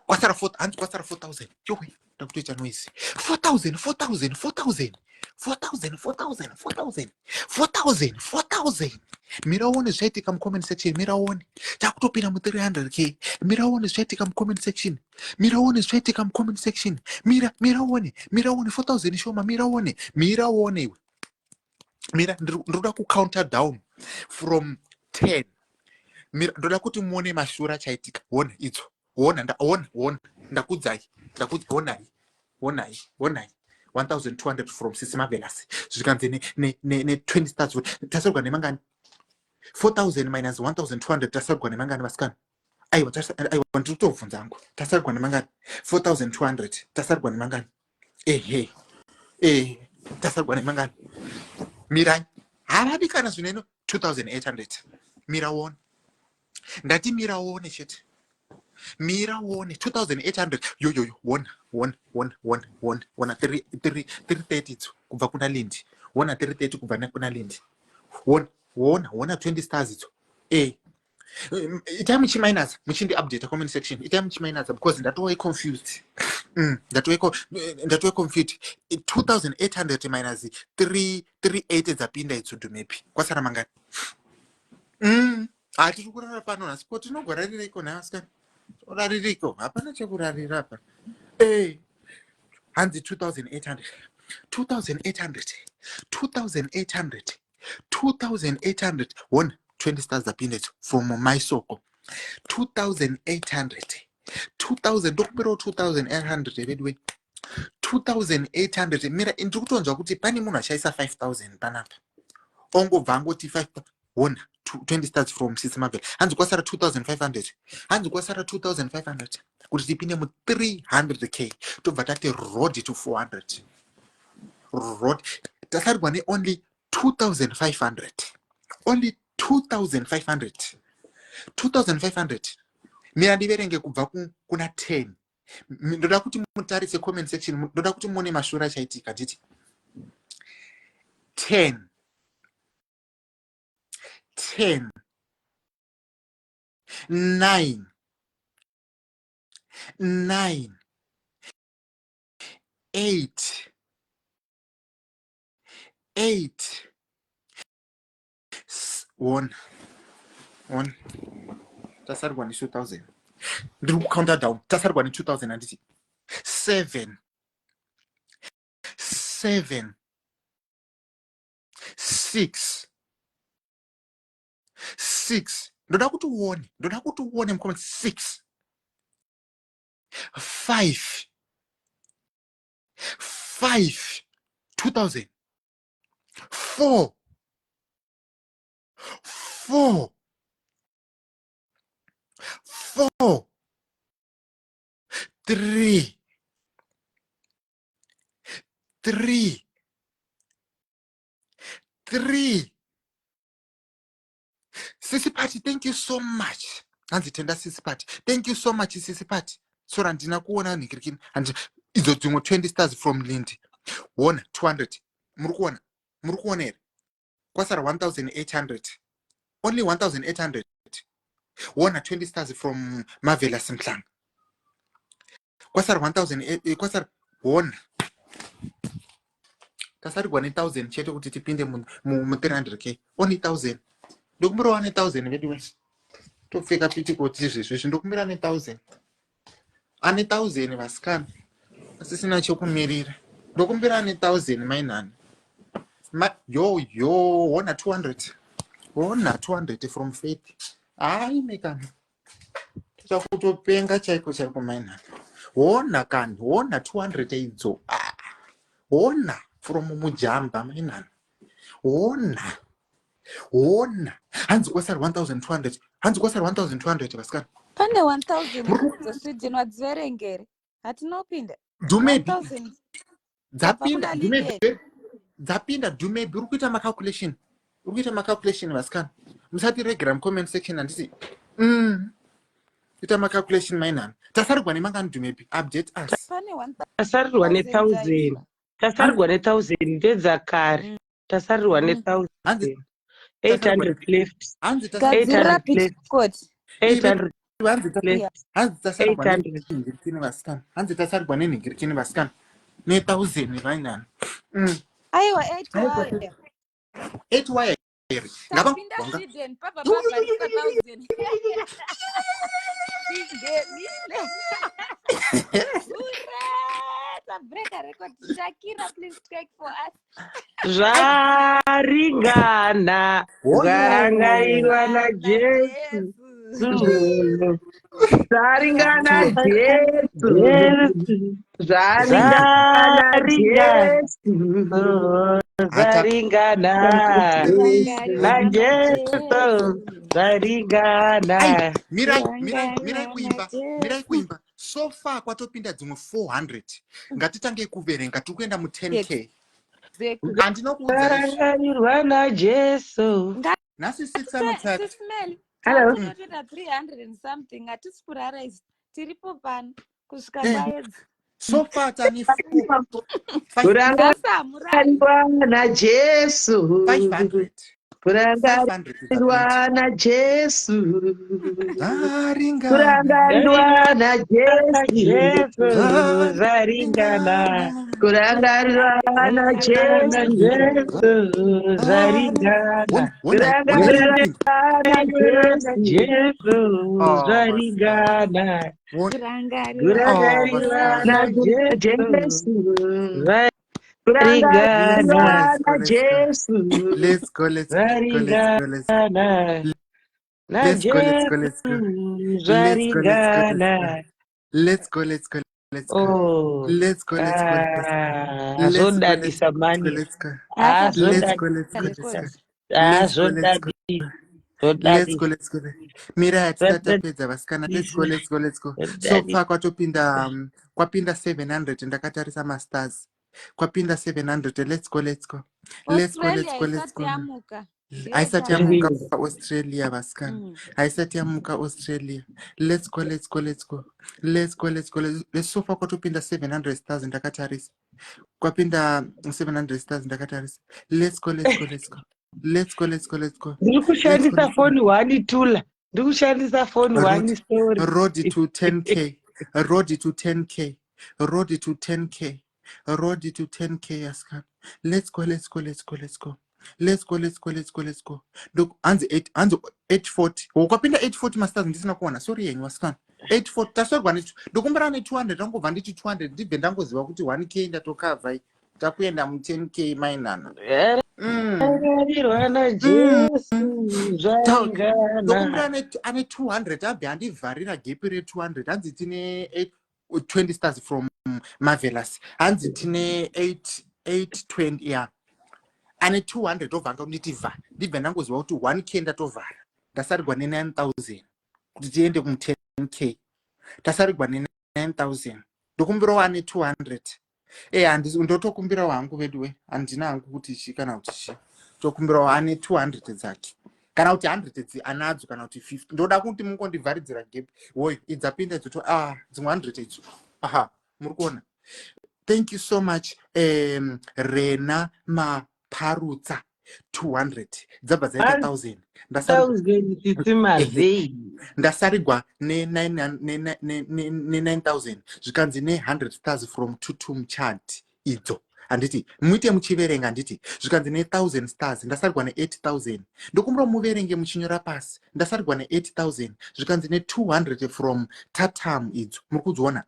Kwasara 4, hanzi kwasara 4000. Yowe, ndakutoita noise. 4000, 4000, 4000, 4000, 4000, 4000, 4000, 4000. Mira uone zvaitika mucomment section. Mira uone, takutopinda mu300K. Mira uone zvaitika mucomment section. Mira uone zvaitika mucomment section. Mira, mira uone, mira uone. 4000 shoma. Mira uone, mira uone iwe, mira. Ndiri kuda kucounter down from 10. Mira, ndoda kuti muone mashura chaitika. Ona idzo, ona, ona, ona. Ndakudzai, ndakudza. Onai, onai, onai. 1200 from Sisi Marvelous. Zvikanzi ne20 stars. Tasarwa nemangani? 4000 minus 1200, tasarwa nemangani, vasikana? Aiwa, aiwa, ndiri kutobvunza hangu. Tasarwa nemangani? 4200, tasarwa nemangani? Ehe, ehe, tasarwa nemangani? Mirai, havadi kana zvineno. 2800. Mira uone, ndati mira uone chete, mira uone. 2800, yoyoyo. Wona, wona, wona, wona, wona, wona. 330 idzo kubva kuna Lindi. Wona, 330 kubva kuna Lindi. Wona, wona, wona, 20 stars idzo. E, itai muchiminus, muchindi update comment section. Itai muchiminus because ndatove confused. Ndatove confused. 2800 minus 3 38 dzapinda idzo, dhumepi? Kwasara mangani? Hatiri kurara pano nhasi. Ko tinogorarireiko nhai, vasikana? Oraririko? Hapana chekurarira apa. E, hanzi 2800, 2800, 2800, 2800. One, 20 stars dzapinda idzo from Maisoko. 2800, 2000, ndokumbirawo 2800 veduwe, 2800. Mira, ndiri kutonzwa kuti pane munhu achaisa 5000 panapa, ongobva angoti 5. Ona, 20 stars from Sisi Marvel. Hanzi kwasara 2500, hanzi kwasara 2500 kuti tipinde mu300K. Tobva tati road to 400, road. Tasarirwa neonly 2500, only 2500, 2500. Mira ndiverenge kubva kuna 10. Ndoda kuti mutarise comment section, ndoda kuti muone mashura achaitika. Nditi 10, 10, 9, 9, 8, 8, 1, 1. Tasarwa ne2000. Ndiri kucounter down. Tasarwa ne2000, handiti? 7, 7, 6, 6. Ndoda kuti uone, ndoda kuti uone mucomment. 6, 5, 5, 2000, 4, 4, 4, 3, 3, 3. Sisi Party, thank you so much. Hanzi tenda Sisi Party, thank you so much, Sisi Party. Sorry, handina kuona nhikirikini. Idzo dzimwe 20 stars from Lindi. Wona, 200. Muri kuona, muri kuona here? Kwasara 1800, only 1800. Wona, 20 stars from Marvelous Mhlanga. Kwasara 1000, kwasara Hona, tasarirwa ne1000 chete kuti tipinde mu300K. Only 1000. Ndokumbirawo ne1000, vedu. Topfeka pitikoti izvezvi. Ndokumbira ne1000, ane 1000, vasikana, asisina chokumirira. Ndokumbira ane 1000, mainani. Yo yo, hona 200, hona 200 from Faith. Hayi mekana, toda chaiko chaiko, mainani. Hona kani, hona 200 idzo. Ah, hona from Mujamba, mainani. Hona, hona, hanzi kwasari 1200, hanzi kwasari 1200, vasikana. Pane 1000 dzeSweden, wadziverengere? Hatinopinda. Dumebi. 1000. Dzapinda. Kuna Dumebi. Lilian. Dzapinda, Dumebi. Uri kuita macalculation, uri kuita macalculation. Vasikana, musatiregera mucomment section, handisi? Ita macalculation, mainani. Tasarirwa nemangani, Dumebi? Update us. Pane 1000 Tasarirwa ne1000. Dzaiswa. Tasarirwa ne1000, ndedzakare. Tasarirwa ne1000. Hanzi 800 left. Hanzi Gadzirira 800 left. pitikoti. 800 hanzi left. Hanzi tasarirwa 800. nenhingirikini, vasikana. Hanzi tasarirwa nenhingirikini, vasikana, ne1000, vainani. Aiwa, 8 waya. 8 waya here? Ngava Tapinda wanga Sweden, pabva pabvariswa 1000. Tingenile. Hurray! Tabreka record. Shakira, please take for us. Zvaringana. Zvarangarirwa naJesu. Zvaringana Jesu. Jesu. Zvaringana Jesu. Zvaringana naJesu, zvaringana. Ai, mirai, mirai, mirai kuimba, mirai kuimba. So far kwatopinda dzimwe 400. Ngatitangei kuverenga, tiri kuenda mu10K. Exactly. Handina kuudza izvi. Zvarangarirwa naJesu. Nhasi 6 anotatu. Sis Melly, Hello. tatotoita 300 and something. Hatisi kurara isu, tiripo pano kusvika kwaedza. So far tani Nhasi hamurari. Kurangarirwa naJesu. 500. Kurangarirwa 500. naJesu. Zvaringana. Kurangarirwa naJesu. Jesu, zvaringana. Kurangarirwa naJesu. Jesu, zvaringana. Kurangarirwa naJesu. Jesu, Oh, zvaringana. Kurangarirwa Kurangarirwa naJesu. naJesu. Zvaringana. Kurangarirwa naJesu. Let's go, let's go, let's go, let's go. Zvaringana. Let's go, let's go, let's go. NaJesu, Let's go, let's go, let's go. zvaringana. Let's go, let's go, let's go. Oh. Let's go, let's go, let's go. Ah, Let's go, zvodadisa let's go, mani. let's go. Ah, Let's go, let's go, let's go. zvodadisa. Ah, Let's go, let's go. zvodadisa. Let's Zvodadisa. go, let's go. Mira, hatisati tapedza, vasikana. Let's go, let's go, let's go. So Zvodadisa. far kwatopinda kwapinda 700. Ndakatarisa mastars, kwapinda 700. Let's go, let's go, let's go, let's Australia go, let's isati go. yamuka. Haisati yamuka Australia, vasikana. Haisati yamuka Australia. Let's go, let's go, let's go, let's go, let's go, let's. So far kwatopinda 700 stars. Ndakatarisa, kwapinda 700 stars. Ndakatarisa. Let's go, let's go, let's go, let's go, let's go, let's go. Ndiri kushandisa foni one, tula. Ndiri kushandisa foni one, sorry. Road to 10K, road to 10K, road to 10K, road to 10K, asikana. Let's go, let's go, let's go, let's go, let's go, let's go, let's go, let's go. Look, hanzi 8, hanzi 840. Kwapinda 840 mastars, ndisina kuona. Sorry yenyu, vasikana. 840, tasorwa. Ndokumbira ne200. Ndangobva nditi 200, ndibve ndangoziva kuti 1K ndatokavhai, takuenda mu10K, mainana. Rangarirwa naJesu, zvaringana. Ndokumbira ane 200 abve andivharira gap re200. Hanzi tine 20 stars from Marvelous. Hanzi tine 8 820 ya ane 200, obva angonditi vha, ndibve ndangoziva kuti 1K ndatovhara. Ndasarirwa ne9000 kuti tiende kumu10K. Tasarirwa ne9000. Ndokumbirawo ane 200. E, handisi, ndotokumbirawo hangu, veduwe. Handina hangu kuti chi kana kuti chi. Tokumbirawo ane 200 dzake, kana kuti 100 dzi anadzo, kana kuti 50. Ndoda kuti mungondivharidzira gap. Woyo, idzapinda idzoto. Ah, dzimwe 100 idzo. Aha, muri kuona. Thank you so much, Rena Maparutsa. 200 dzabva dzaita 1000 ndasarigwa ne9000 zvikanzi ne100 stars from tutum chart idzo handiti muite muchiverenga handiti zvikanzi ne1000 stars ndasarigwa ne8000 ndokumbira muverenge muchinyora pasi ndasarigwa ne8000 zvikanzi ne200 from tatam idzo muri kudziona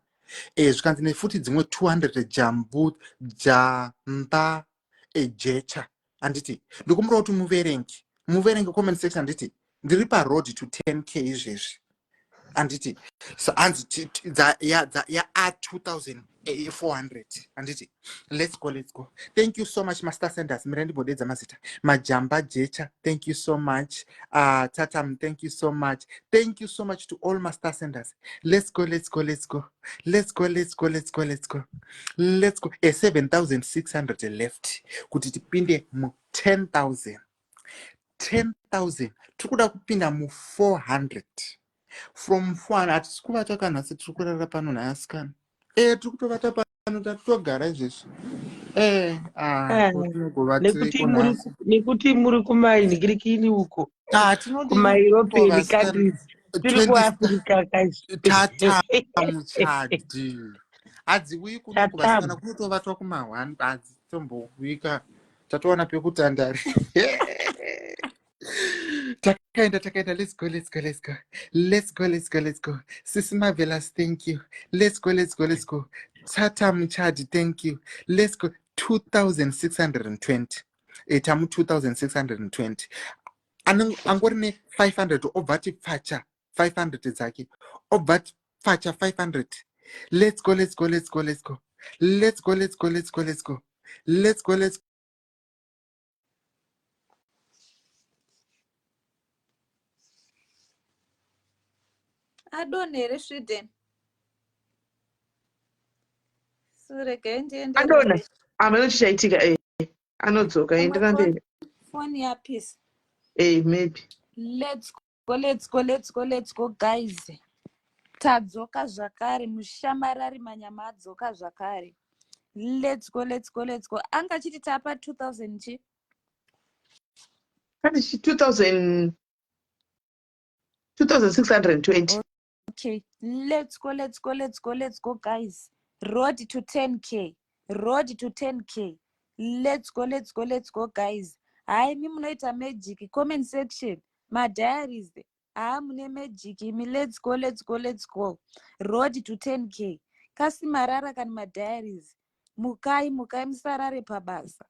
e, zvikanzi nefuti dzimwe 200 jambu jamba ejecha handiti ndokumbira kuti muverenge muverenge comment section handiti ndiri paroad to 10 k izvezvi handiti so hanzi ya 2400 handiti let's go let's go thank you so much master senders mira ndimbodedza mazita majamba jecha thank you so much uh, tatam thank you so much thank you so much to all master senders let's go let's go let's go let's go let's go let's go let's go let's go a 7600 left kuti tipinde mu 10000 10000 tiri kuda kupinda mu 400 from 400 hatisi kuvata kanhasi tiri kurara pano nhaasikana e tiri kutovata pano tatotogara izvezvi e ah, nekuti muri kumainhikirikini uko ah, kumaeuropean countries tiri kuafrica kaisitatamuchadi hadziuyi kuno kuvasikana kunotovatwa kuma-one hadzitombouika tatowana pekutandari takaenda takaenda let's go let's go let's go let's go let's go let's go sisi marvelous thank you let's go let's go let's go tata muchadi thank you let's go 2620 tamu 2620 angori ne500 obva ati pfacha 500 dzake obva ati pfacha 500 let's go let's go let's go let's go let's go let's go let's go let's go let's go let's adonhe here sweden so regai ndiende adonha hameno chichaitika e eh, anodzoka endera mberi foni yapisa e eh, maybe let's go let's go let's go let's go guys tadzoka zvakare mushamarari manyama adzoka zvakare let's go let's go let's go anga achiti tapa 2000 chi kati chi 2000 2620 okay let's go let's go let's go let's go guys road to 10k road to 10k let's go let's go let's go guys hayi mi munoita magic comment section madiaries haa mune magic imi let's go let's go let's go road to 10k kasi marara kani madiaries mukai mukai musarare pabasa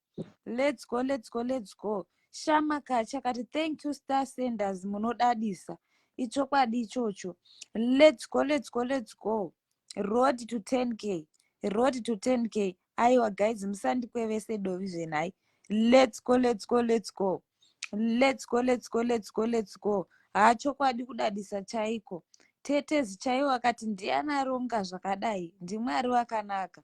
let's go let's go let's go shama kacha kati thank you star senders munodadisa ichokwadi ichocho let's go let's go let's go road to 10k road to 10k aiwa guys musandikwevese dovi zvenhai let's go let's go let's go let's go let's go let's go let's go haa chokwadi kudadisa chaiko tetezi chaiwo akati ndiani aronga zvakadai ndimwari wakanaka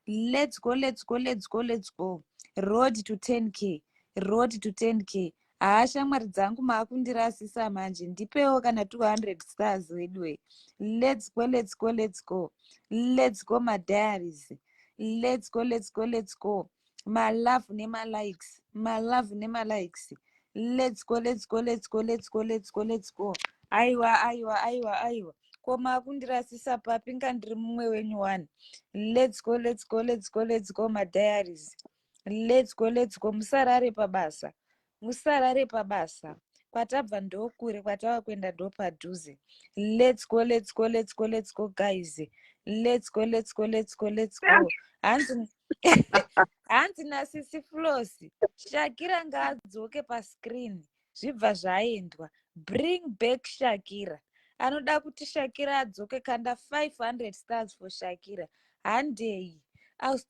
let's go let's go let's go let's go road to 10k road to 10k haa shamwari dzangu maakundirasisa manje ndipewo kana 200 stars weduwe let's go let's go let's go let's go madiaries let's go let's go let's go malove nemalikes malove nemalikes let's go let's go let's go let's go let's go let's go aiwa aiwa aiwa aiwa ko makundirasisa papi inga ndiri mumwe wenyu wani let's go let's go let's go let's go madiaries let's go let's go musarare pabasa musarare pabasa kwatabva ndokure kwatava kuenda ndopadhuze let's go let's go let's go let's go guys let's go let's go let's go let's go hanzi hanzi nasisi flosi shakira ngaadzoke pascreen zvibva zvaendwa bring back shakira anoda kuti shakira adzoke kanda 500 stars for shakira handei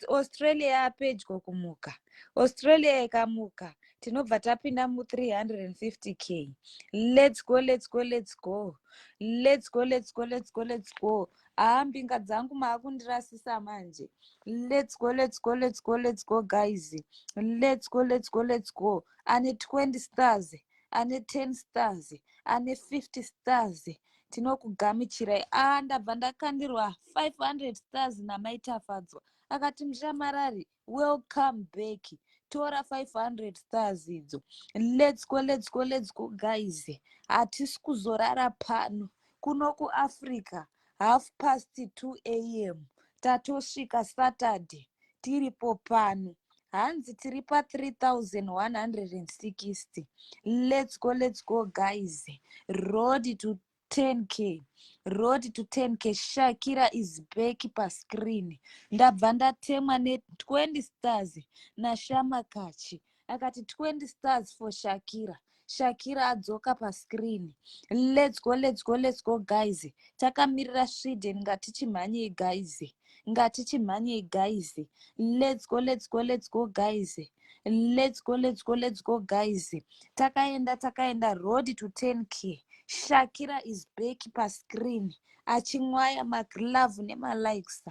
Australia yapedyo kumuka. Australia ikamuka tinobva tapinda mu350k. Let's go, let's go, let's go. Let's go, let's go, let's go, let's go. Haa mbinga dzangu maakundirasisa manje. Let's go, let's go, let's go, let's go guys. Let's go, let's go, let's go. Ane 20 stars, ane 10 stars, ane 50 stars. Tinokugamichirai. Ah, ndabva ndakandirwa 500 stars namai Tafadzwa. Akati mushamarari, welcome back. Tora 500 stars idzo. Let's go, let's go, let's go, guys. Hatisi kuzorara pano. Kuno kuAfrica, 2:30 a.m. Tatosvika Saturday, tiripo pano. Hanzi tiri pa3160. Let's go, let's go, guys. Road to 10K, road to 10K. Shakira is back pascreen. Ndabva ndatemwa ne20 stars naShamakachi, akati 20 stars for Shakira. Shakira adzoka pascreen. Let's go, let's go, let's go, guys. Takamirira Sweden. Ngatichimhanyei, guys, ngatichimhanyei, guys. Let's go, let's go, let's go, guys. Let's go, let's go, let's go, guys. Takaenda, takaenda. Road to 10K. Shakira is back pascreen, achimwaya malove nemalikes,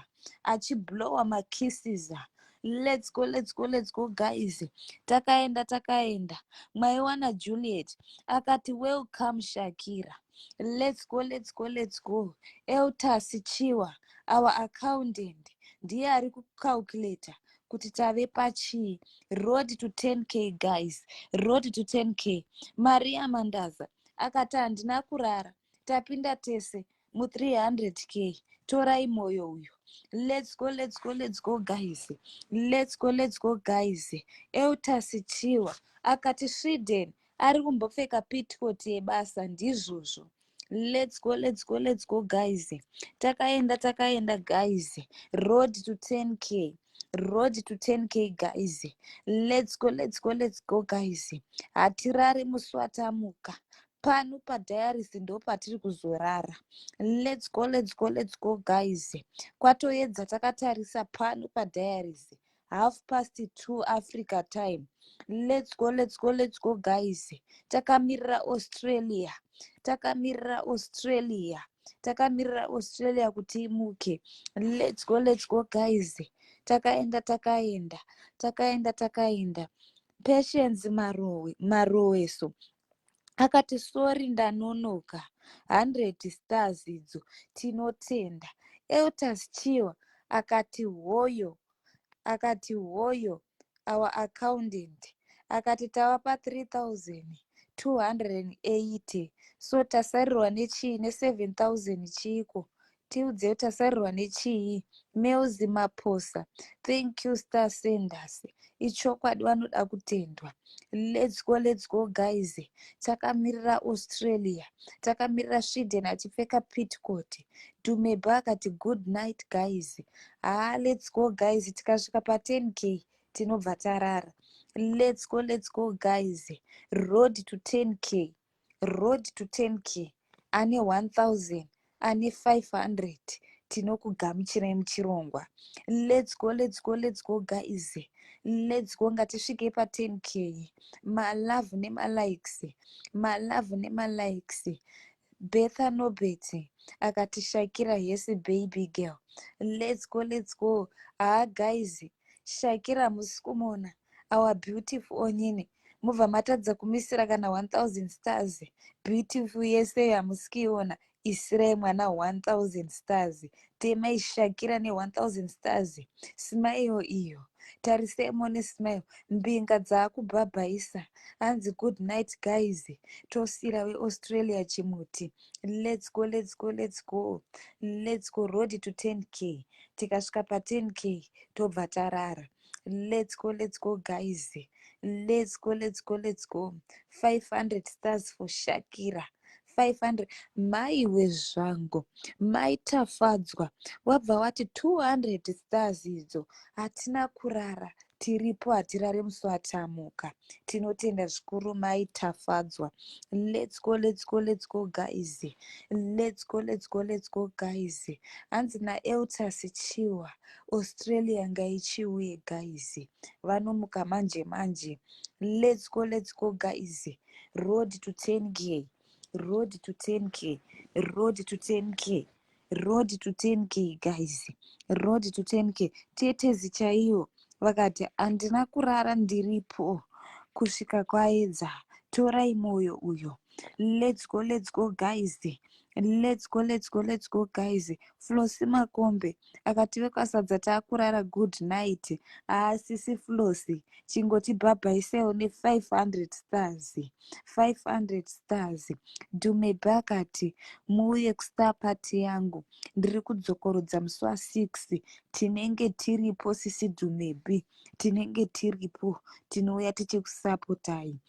achiblowa makisses. Let's go, let's go, let's go, guys. Takaenda, takaenda. Mwaiwana Juliet akati, "Welcome, Shakira." Let's go, let's go, let's go. Eltas Chiwa, our accountant, ndiye ari kucalculata kuti tave pachii. Road to 10K, guys, road to 10K. Maria Mandaza akati, "Handina kurara, tapinda tese mu300K. Torai mwoyo uyu." Let's go, let's go, let's go, guys. Let's go, let's go, guys. Eltas Chiwa akati Sweden ari kumbopfeka petticoat yebasa. Ndizvozvo. Let's go, let's go, let's go, guys. Takaenda, takaenda, guys. Road to 10K, road to 10K, guys. Let's go, let's go, let's go, guys. Hatirari musi watamuka. Pano padiaries ndo patiri kuzorara. Let's go, let's go, let's go, guys. Kwatoedza takatarisa pano padiaries, 2:30 Africa time. Let's go, let's go, let's go, guys. Takamirira Australia, takamirira Australia, takamirira Australia kuti imuke. Let's go, let's go, guys. Takaenda, takaenda, takaenda, takaenda. Patience Marowe, Maroweso akati, "Sorry, ndanonoka." 100 stars idzo, tinotenda. Eltas Chiwa akati hoyo, akati hoyo. Our accountant akati tava pa3280, so tasarirwa nechii? Ne7000 chiiko? Tiudzei, tasarirwa nechii? Melzi Maposa, thank you. Star senders, ichokwadi, vanoda kutendwa. Let's go, let's go, guys. Takamirira Australia, takamirira Sweden achipfeka petticoat. Dumeba akati, "Good night, guys." Haa, let's go, guys. Tikasvika pa10K tinobva tarara. Let's go, let's go, guys. Road to 10K, road to 10K. Ane 1000, ane 500, tinokugamuchirai muchirongwa. Let's go, let's go, let's go, guys. Let's go. Ngatisvikei pa10K. Malove nemalikes, malove nemalikes. Betha Nobet akati, "Shakira, yes, baby girl." Let's go, let's go. Haa, guys, Shakira musi kumuona, our beautiful onyini, mubva matadza kumisira kana 1000 stars. Beautiful yese hamusi kuiona. Isirai mwana 1000 stars. Temai Shakira ne1000 stars. Smile iyo, tarisai muone smile. Mbinga dzaakubhabhaisa. Hanzi, "Good night, guys." Tosira veAustralia chimuti. Let's go, let's go, let's go, let's go. Road to 10K. Tikasvika pa10K tobva tarara. Let's go, let's go, guys. Let's go, let's go, let's go. 500 stars for Shakira, 500. Maiwe zvangu, maitafadzwa wabva wati 200 stars idzo. Hatina kurara, tiripo, hatirare musi watamuka. Tinotenda zvikuru, maitafadzwa. Let's go, let's go, let's go, guys. Let's go, let's go, let's go, guys. Hanzi naEltas Chiwa, "Australia ngaichiuye." Guys, vanomuka manje manje. Let's go, let's go, guys. Road to 10K, road to 10K, road to 10K, road to 10K, guys, road to 10K. Tetezi chaiyo vakati, "Handina kurara, ndiripo kusvika kwaedza." Torai mwoyo uyo. Let's go, let's go, guys. Let's go, let's go, let's go, guys. Flosi Makombe akati vekwasadza taakurara, good night. Haasisi Flosi, chingoti bhabhaisewo ne500 stars, 500 stars. Dhumebe akati muuye kustar party yangu, ndiri kudzokorodza musi wa6. Tinenge tiripo, sisi Dhumebi, tinenge tiripo, tinouya tichikusapotai.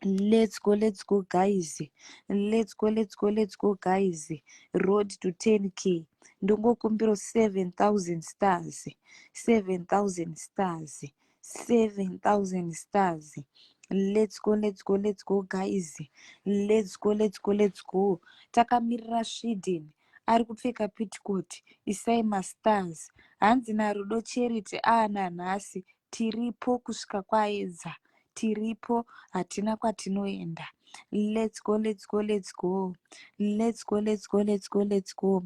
Let's go, let's go, guys. Let's go, let's go, let's go, guys. Road to 10K. Ndongokumbiro 7000 stars, 7000 stars, 7000 stars. Let's go, let's go, let's go, guys. Let's go, let's go, let's go. Takamirira Sweden ari kupfeka petticoat. Isai mastars. Hanzi naRudo Charity aana nhasi tiripo kusvika kwaedza, tiripo, hatina kwatinoenda. Let's go, let's go, let's go, let's go, let's go, let's go, let's go.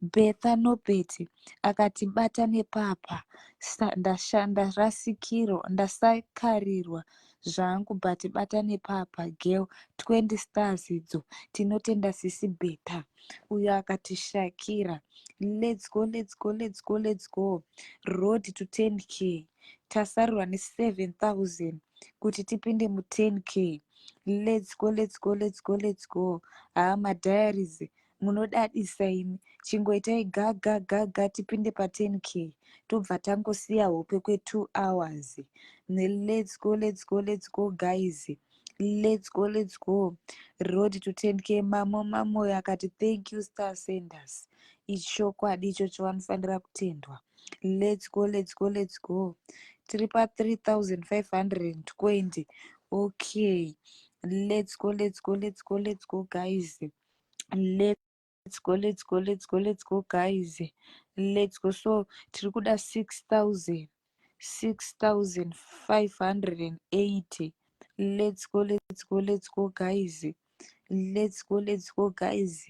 Betha Nobet akati bata nepapa, ndarasikirwa, ndasakarirwa zvangu, but bata nepapa girl. 20 stars idzo, tinotenda sisi Betha. Uyo akati Shakira. Let's go, let's go, let's go, let's go. Road to 10K. Tasarirwa ne7000 kuti tipinde mu10K. Let's go, let's go, let's go, let's go. Haa, madiaries munodadisa imi. Chingoitai gaga gaga tipinde pa10K, tobva tangosiya hope kwe2 hours. Let's go, let's go, let's go, guys. Let's go, let's go. Road to 10K. Mamo Mamoyo akati thank you, star senders. Ichokwadi ichocho, vanofanira kutendwa. Let's go, let's go, let's go. Tiri pa3520. Okay, let's go, let's go, let's go, let's go, guys. Let's go, let's go, let's go, let's go, guys. Let's go. So tiri kuda 6000, 6580. Let's go, let's go, let's go, guys. Let's go, let's go, guys.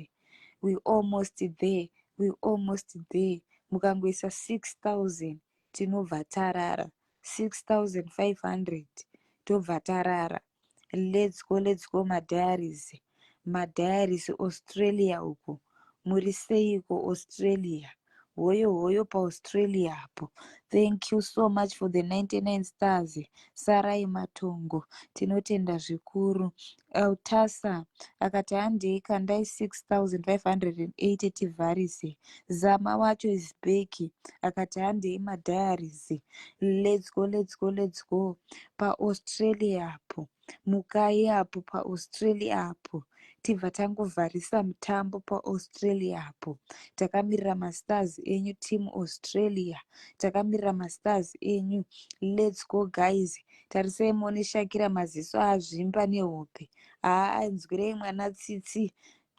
We almost there, we almost there. Mukangoisa 6000 tinobva tarara, 6500 tobva tarara. Let's go, let's go, madiaries, madiaries. Australia uko muri seiko? Australia hoyo hoyo paAustralia apo. Thank you so much for the 99 stars, Sarai Matongo, tinotenda zvikuru. Eltasa akati handei, kandai 6580 tivharise. Zama wacho is back. Akati handei madiaries. Let's go, let's go, let's go. PaAustralia apo mukai apo, paAustralia apo tibva tangovharisa mutambo. PaAustralia apo takamirira mastars enyu, team Australia, takamirira mastars enyu. Let's go, guys. Tarisai muone Shakira, maziso azvimba nehope. Haa, nzwirei mwana tsitsi,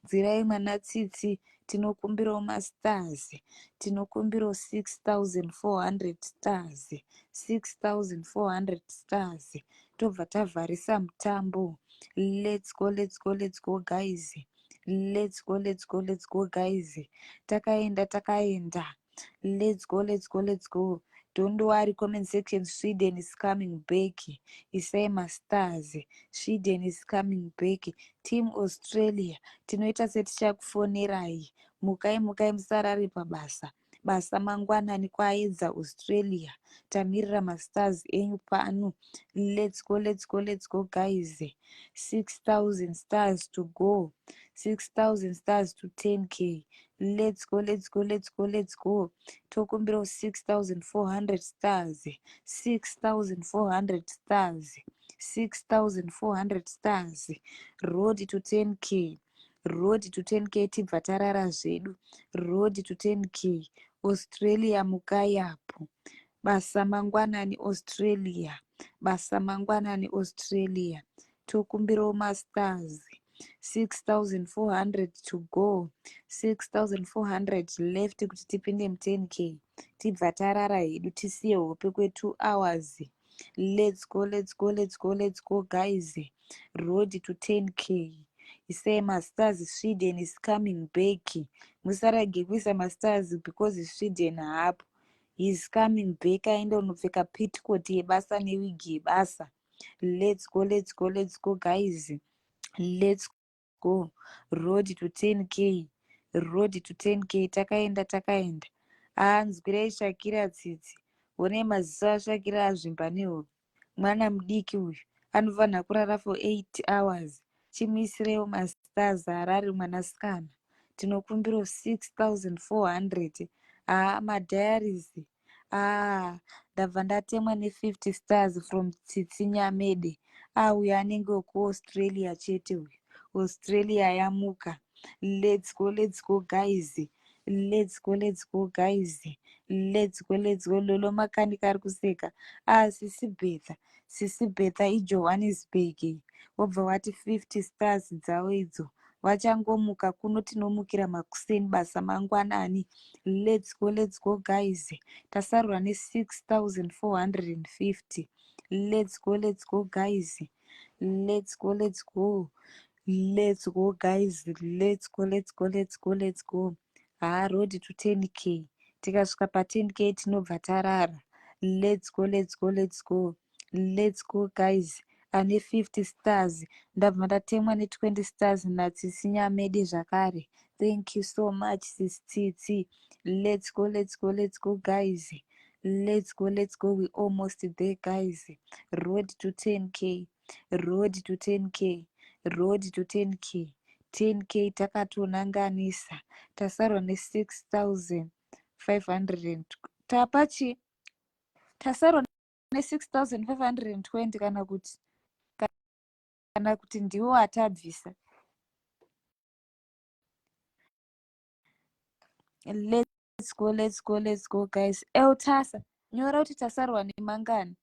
nzwirai mwana tsitsi. Tinokumbirawo mastars, tinokumbirawo 6400 stars, 6400 stars, tobva tavharisa mutambo. Let's go, let's go, let's go, guys. Let's go, let's go, let's go, guys. Takaenda, takaenda. Let's go, let's go, let's go. Don't worry, comment section, Sweden is coming back. Isai mastars. Sweden is coming back. Team Australia, tinoita setichakufonerai. Mukai, mukai, musarare pabasa. Basa mangwanani kwaedza. Australia, tamirira mastars enyu pano. Let's go, let's go, let's go, guys. 6000 stars to go, 6000 stars to 10K. Let's go, let's go, let's go, let's go. Tokumbirawo 6400 stars, 6400 stars, 6400 stars. Road to 10K, road to 10K. Tibva tarara zvedu. Road to 10K. Australia mukai apo, basa mangwanani. Australia, basa mangwanani. Australia, tokumbirawo mastars. 6400 to go, 6400 left kuti tipinde mu10K, tibva tarara hedu, tisiye hope kwe2 hours. Let's go, let's go, let's go, let's go, guys. Road to 10K. Isai mastars. Sweden is coming back. Musarege kuisa mastars because Sweden hapo, is coming back. Aenda unopfeka petticoat yebasa newigi yebasa. Let's go, let's go, let's go, guys. Let's go. Road to 10K, road to 10K. Takaenda, takaenda. Aanzwirei Shakira tsitsi. Honai maziso aShakira azvimba nehope. Mwana mudiki uyu anofanira kurara for 8 hours. Chimuisireiwo mastars arare mwanasikana. Tinokumbirawo 6400. Haa, madiaries. Aa, ndabva ndatemwa ne50 stars from Tsitsi Nyamede. Ah, uyu anenge wekuAustralia chete uyu. Australia yamuka. Let's go, let's go guys, let's go, let's go guys, let's go, let's go. Lolo Makanika ari kuseka. Ah, Sisi Betha, Sisi Betha iJohannesburg, wobva wati 50 stars dzavo idzo. Vachangomuka kuno, tinomukira makuseni, basa mangwanani. Let's go, let's go guys. Tasarwa ne6450. Let's go, let's go guys, let's go, let's go, let's go guys, let's go, let's go, let's go, let's go. Haa, road to 10K. Tikasvika pa10K tinobva tarara. Let's go, let's go, let's go, let's go guys. Ane 50 stars, ndabva ndatemwa ne20 stars naTsitsi Nyamede zvakare. Thank you so much, Sis Tsitsi. Let's go, let's go, let's go guys, let's go, let's go. We almost there guys. Road to 10K, road to 10K, road to 10K. 10K takatonanganisa. Tasarwa ne6500. Tapachi tasarwa ne6520, kana kuti ndiwo atabvisa. Let's go, let's go, let's go guys. Eltasa, nyora kuti tasarwa nemangani.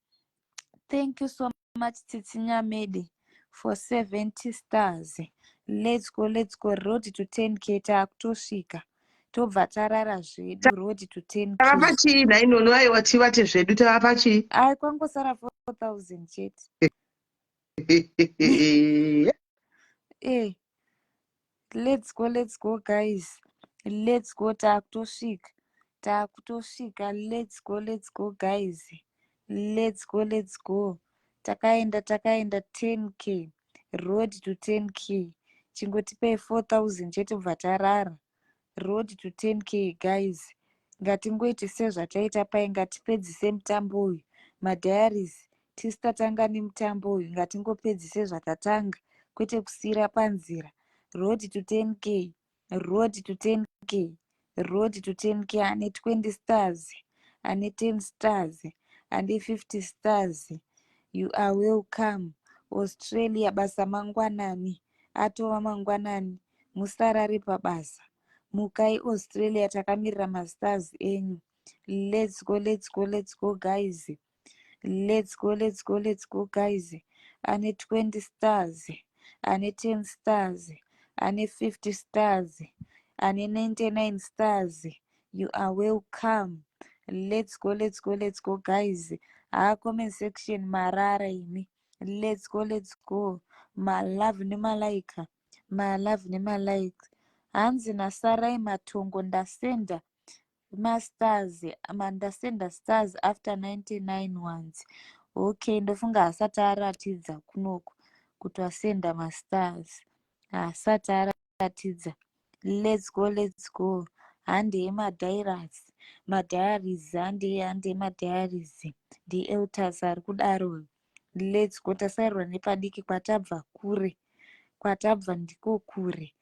Thank you so much, Tsitsi Nyamede, for 70 stars. Let's go, let's go. Road to 10K, taakutosvika, tobva tarara zvedu. Road to 10K. Tava pachii nhai Nono? Aiwa, tivate zvedu. Tava pachii? Ai, kwangosara 4000 chete. Let's go, let's go guys, let's go. Taakutosvika, taakutosvika. Let's go, let's go guys, let's go, let's go. Takaenda, takaenda. 10K, road to 10K. Chingotipei 4000 chete, bva tarara. Road to 10K guys. Ngatingoiti sezvataita pai, ngatipedzise mutambo uyu. Madiaries, tisi tatanga nemutambo uyu, ngatingopedzise zvatatanga, kwete kusiyira panzira. Road to 10K, road to 10K, road to 10K. Ane 20 stars, ane 10 stars, ane 50 stars, you are welcome. Australia, basa mangwanani, atova mangwanani. Musarare pabasa, mukai Australia, takamirira mastars enyu. Let's go, let's go, let's go guys, let's go, let's go, let's go guys. Ane 20 stars, ane 10 stars, ane 50 stars, ane 99 stars, you are welcome. Let's go, let's go, let's go guys. Haa, comment section marara imi. Let's go, let's go. Malove nemalike, malove nemalike. Hanzi naSarai Matongo, ndasenda mastars, ndasenda stars after 99 ones. Okay, ndofunga haasati aratidza kunoku kuti wasenda mastars, haasati aratidza. Let's go, let's go. Handei madiaries, madiaries, handei, handei madiaries. NdiEltas ari kudaro. Let's go. Tasarirwa nepadiki. Kwatabva kure, kwatabva ndiko kure.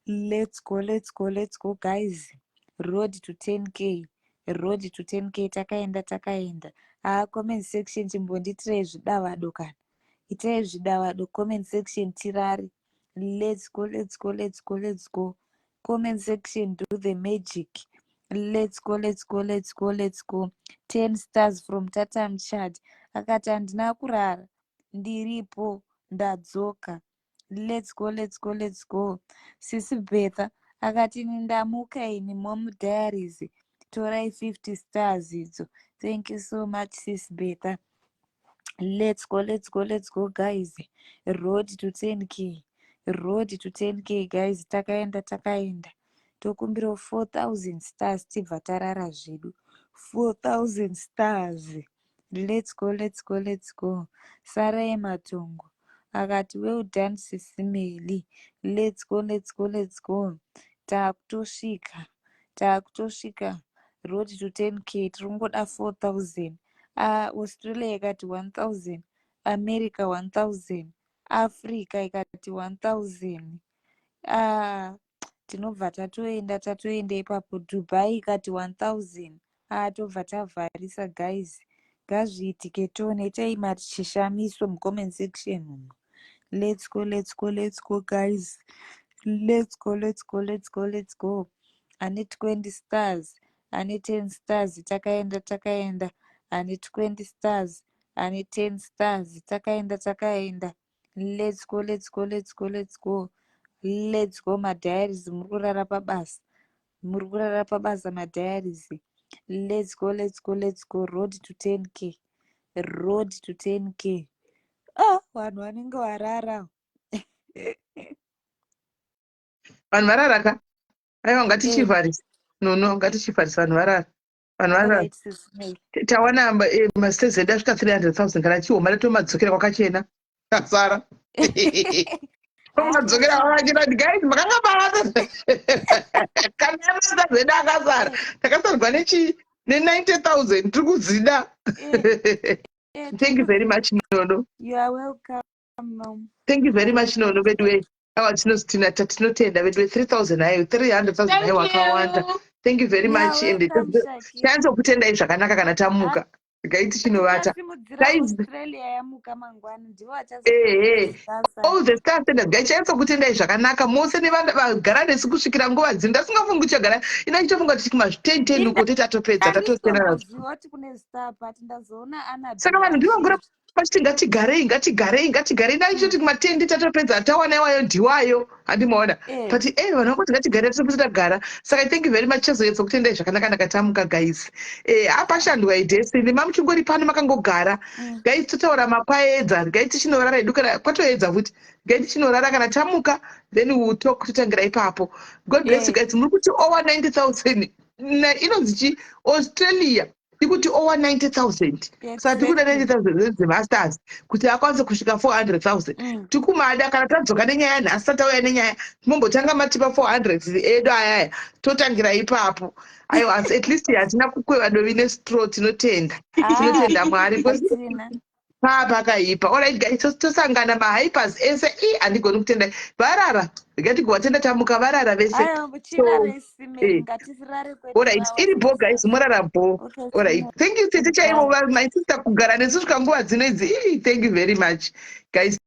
Let's go, let's go, let's go guys. Road to 10K, road to 10K. Takaenda, takaenda. Haa, comment section, chimbondiitirai zvidavado kana itai zvidavado, comment section, tirare. Let's go, let's go, let's go, let's go. Comment section, do the magic. Let's go, let's go, let's go, let's go. 10 stars from Tatam Chad. Akati handina kurara, ndiripo, ndadzoka. Let's go, let's go, let's go. Sisi Betha akati ini ndamuka ini. Mom Diaries, torai 50 stars idzo. Thank you so much, Sis Betha. Let's go, let's go, let's go guys. Road to 10K, road to 10K guys. Takaenda, takaenda. Tokumbirawo 4000 stars, tibva tarara zvedu. 4000 stars. Let's go, let's go, let's go. Sarai Matongo. Akati well done Sisi Melly. Let's go, let's go, let's go. Taakutosvika. Taakutosvika road to 10K. Tiri kungoda 4000. Ah, Australia ikati 1000. America 1000. Africa ikati 1000. Ah, tinobva tatoenda tatoenda ipapo. Dubai ikati 1000. Ah, tobva tavharisa guys. Ngazviitike tione itai machishamiso mucomment section umu. Let's go, let's go, let's go guys. Let's go, let's go, let's go, let's go. Ane 20 stars, ane 10 stars, takaenda takaenda. Ane 20 stars, ane 10 stars, takaenda takaenda. Let's go, let's go, let's go, let's go. Let's go madiaries, muri kurara pabasa. Muri kurara pabasa madiaries. Let's go, let's go, let's go. Road to 10K. Road to 10K. Ah, vanhu vanenge varara. Vanhu varara ka? Aiwa, ngatichivharisa. No, ngatichivharisa, vanhu varara, vanhu varara. Alright, Sis Melly. Tawana mastars edu asvika 300 000. Kana chihoma tomadzokera kwakachena kasara, tomadzokera kwakachena. Guys, makanga mavata kana mastars edu akasara, takasarwa nechi ne90 000, tiri kudzida. Thank you very much, Nono. You are welcome, mom. Thank you very much, Nono. Veduwe, awa tinotenda veduwe. 3000 ayo, 300 000 ayo akawanda. You. Thank you very You are much and welcome, Shaki. chanzokutendai zvakanaka kana tamuka. Regai tichinovata. Tasimudzira Guys. Australia yamuka mangwana, ndivo Ehe. vachazosasa. All the star senders, guys, chanzokutendai zvakanaka mose nevagara nesu kusvikira nguva dzino. Ndasingafungi kuchagara ina, ndichofunga kuti kuma 10 10 uko tatopedza, tatosiyana nazvo. Ndaritomboziva kuti kune star party, ndazoona ana. Saka vanhu ndivangura vachiti ngatigarei, ngatigarei, ngatigarei. Ndaichoti kuma 10 tatopedza, tawana iwayo ndiwayo, handimaona? But vanhu vangoti ngatigarei, tatopedza, tagara. Saka thank you very much. Chazoedza kutendai zvakanaka ndakatamuka, guys. Apashandwa idestiny, mamuchingori pano makangogara. Guys, totaura makwaedza. Guys, tichinorara hedu kana kwatoedza futi. Guys, tichinorara, kana tamuka then we will talk, totangira ipapo. God bless you guys. Muri kuti over 90 000 inonzi chi Australia ikuti over 90 000. Saka tiri kuda 90 000 dzemastars kuti akwanise kusvika 400 000. Tikumada kana tadzoka nenyaya nhasi, tatauya nenyaya, tinombotanga matipa 400 edu ayaya, totangira ipapo. Aiwa, asi at least hatina kukweva dovi nestraw. Tinotenda, tinotenda Mwari because Hatina. Paa pakaipa. Alright guys, tosangana mahypers ese. I handigoni kutenda varara, ngatigovatenda tamuka, varara vese. Aiwa, muchirare Simeli, ngatisirare kwedu. Alright, iri bo guys, murara bo. Okay, Alright, thank you tete chaivo, my sister, kugara nesu svika nguva dzino idzi. Ii, thank you very much guys.